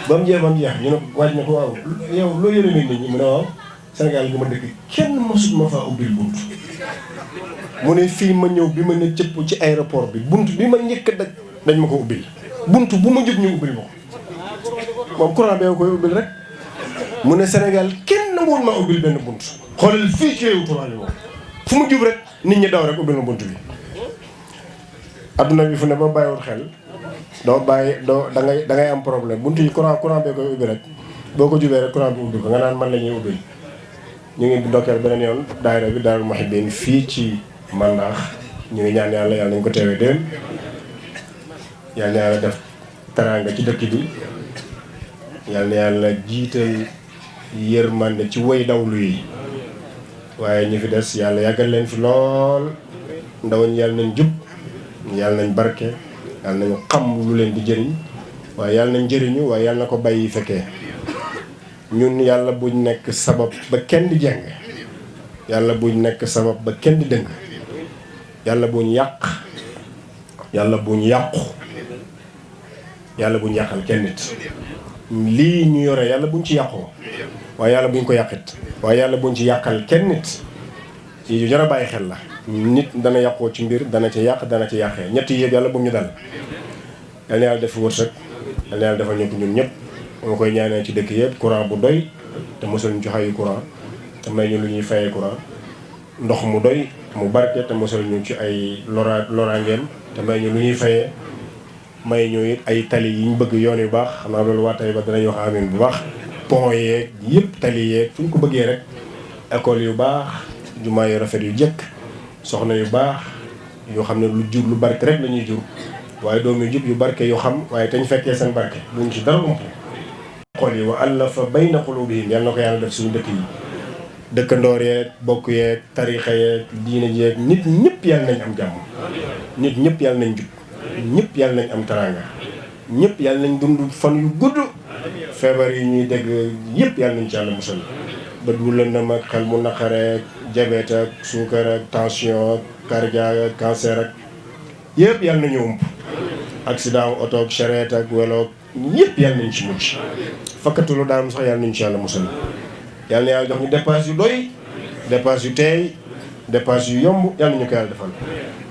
ba mu jeex ñu ne waaj na ko waaw yow loo yërëmee nit ñi mu ne waaw Sénégal gi ma dëkk kenn mosut ma faa ubbil buntu mu ne fii ma ñëw bi ma ne cëpp ci aéroport bi buntu bi ma njëkk a dañ ma ko ubbil buntu bu ma jub ñu ubbil ma ko moom courant bee koy ubbil rek mu ne Sénégal kenn nanguwul ma ubbil benn buntu xoolal fii ci réewu courant bi moom fu mu jub rek nit ñi daw rek ubbil ma buntu bi adduna bi fu ne ba bàyyiwul xel da ngay am problème buntu yi courant bee koy ubbi rek boo ko jubee rek courant bi ubbi ko nga naan man la ñuy ubbil ñu ngi ndokkeel beneen yoon daayira bi Daarul Muhibbin fii ci Mandaax ñu ngi ñaan yàlla nañ ko teewee déen yàlla na yàlla def teraanga ci dëkk bi yàlla na yàlla jiital yërmande ci woy dawlu yi waaye ñu fi des yàlla yàggal leen fi lool ndaw ñi yàlla nañ jub yàlla nañ barke yàlla nañu xam lu leen di jëriñ waaye yàlla nañ jëriñu waaye yàlla na ko bàyyi fekkee ñun yàlla buñ nekk sabab ba kenn di jeng yàlla buñ nekk sabab ba kenn di dëng yàlla buñ yàq yàlla buñ yàqu yàlla buñ yàqal kenn nit lii ñu yore yàlla buñ ci yàqoo waaye yàlla buñ ko yàqit waaye yàlla buñ ci yàqal kenn nit yu jar a bàyyi xel la nit dana yàqoo ci mbir dana ci yàq dana ci yàqee ñett yi yëpp yàlla bu ñu dal yàlla na yàlla def wërsëg yàlla na yàlla defal ñu ko ñun ñëpp ma koy ñaanee ci dëkk yëpp courant bu doy te mosal ñu ci xayu courant te may ñu lu ñuy fayee courant ndox mu doy mu barke te mosal ñu ci ay loraangeem te may ñu lu ñuy fayee may ñu it ay tali yi ñu bëgg yoon yu baax xam naa loolu waa tey ba danañ wax amin bu baax pont yeeg yëpp tali yeeg fu ñu ko bëggee rek école yu baax jumaa yu rafet yu jëkk soxna yu baax yoo xam ne lu jur lu barke rek la ñuy jur waaye doom yu jub yu barke yu xam waaye te ñu fekkee seen barke duñ ci dara ump xol yi wa allafa bayna qulubihim yàlla na ko yàlla def suñu dëkk yi dëkkandoor yeeg bokk yeeg tarixa yeeg diine yeeg nit ñëpp yàlla nañ am jàmm nit ñëpp yàlla nañ jub ñëpp yàlla nañ am teraanga ñëpp yàlla nañ dund fan yu gudd feebar yi ñuy dégg yëpp yàlla nañ ci yàlla musal bët bu lëndëm ak xel mu naqare ak diabète ak suukar ak tension ak cardiaque ak cancer ak yëpp yàlla nañu ump accident oto ak charrette ak welo yëpp yàlla nañ ci mucc fakkatulu daanu sax yàlla nañ ci yàlla musal yàlla na yàlla jox ñu dépense yu doy dépense yu teey dépense yu yomb yàlla ñu ko yàlla defal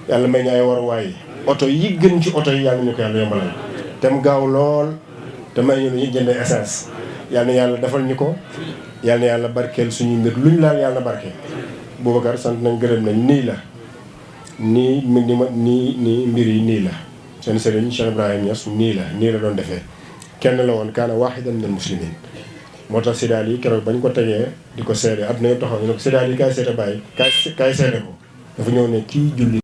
yàlla may ñu ay waruwaay oto yi gën ci oto yi yàlla ñu ko yàlla yombalal te mu gaaw lool te may ñu lu ñu jëndee essence yàlla na yàlla defal ñu ko yàlla na yàlla barkeel suñuy mbir luñ laal yàlla na barkeel Boubacar sant nañ gërëm nañ nii la nii nii mbir yi nii la seen sëriñ Cheikh Ibrahima Niass nii la doon defee kenn la woon kaana waahidan minal muslimiin moo tax Sidaal yi keroog bañ ko tegee di ko seede at na yëpp taxaw ñu ne ko Sidaal yi kaay seede bàyyi kaay seede ko dafa ñëw ne kii julli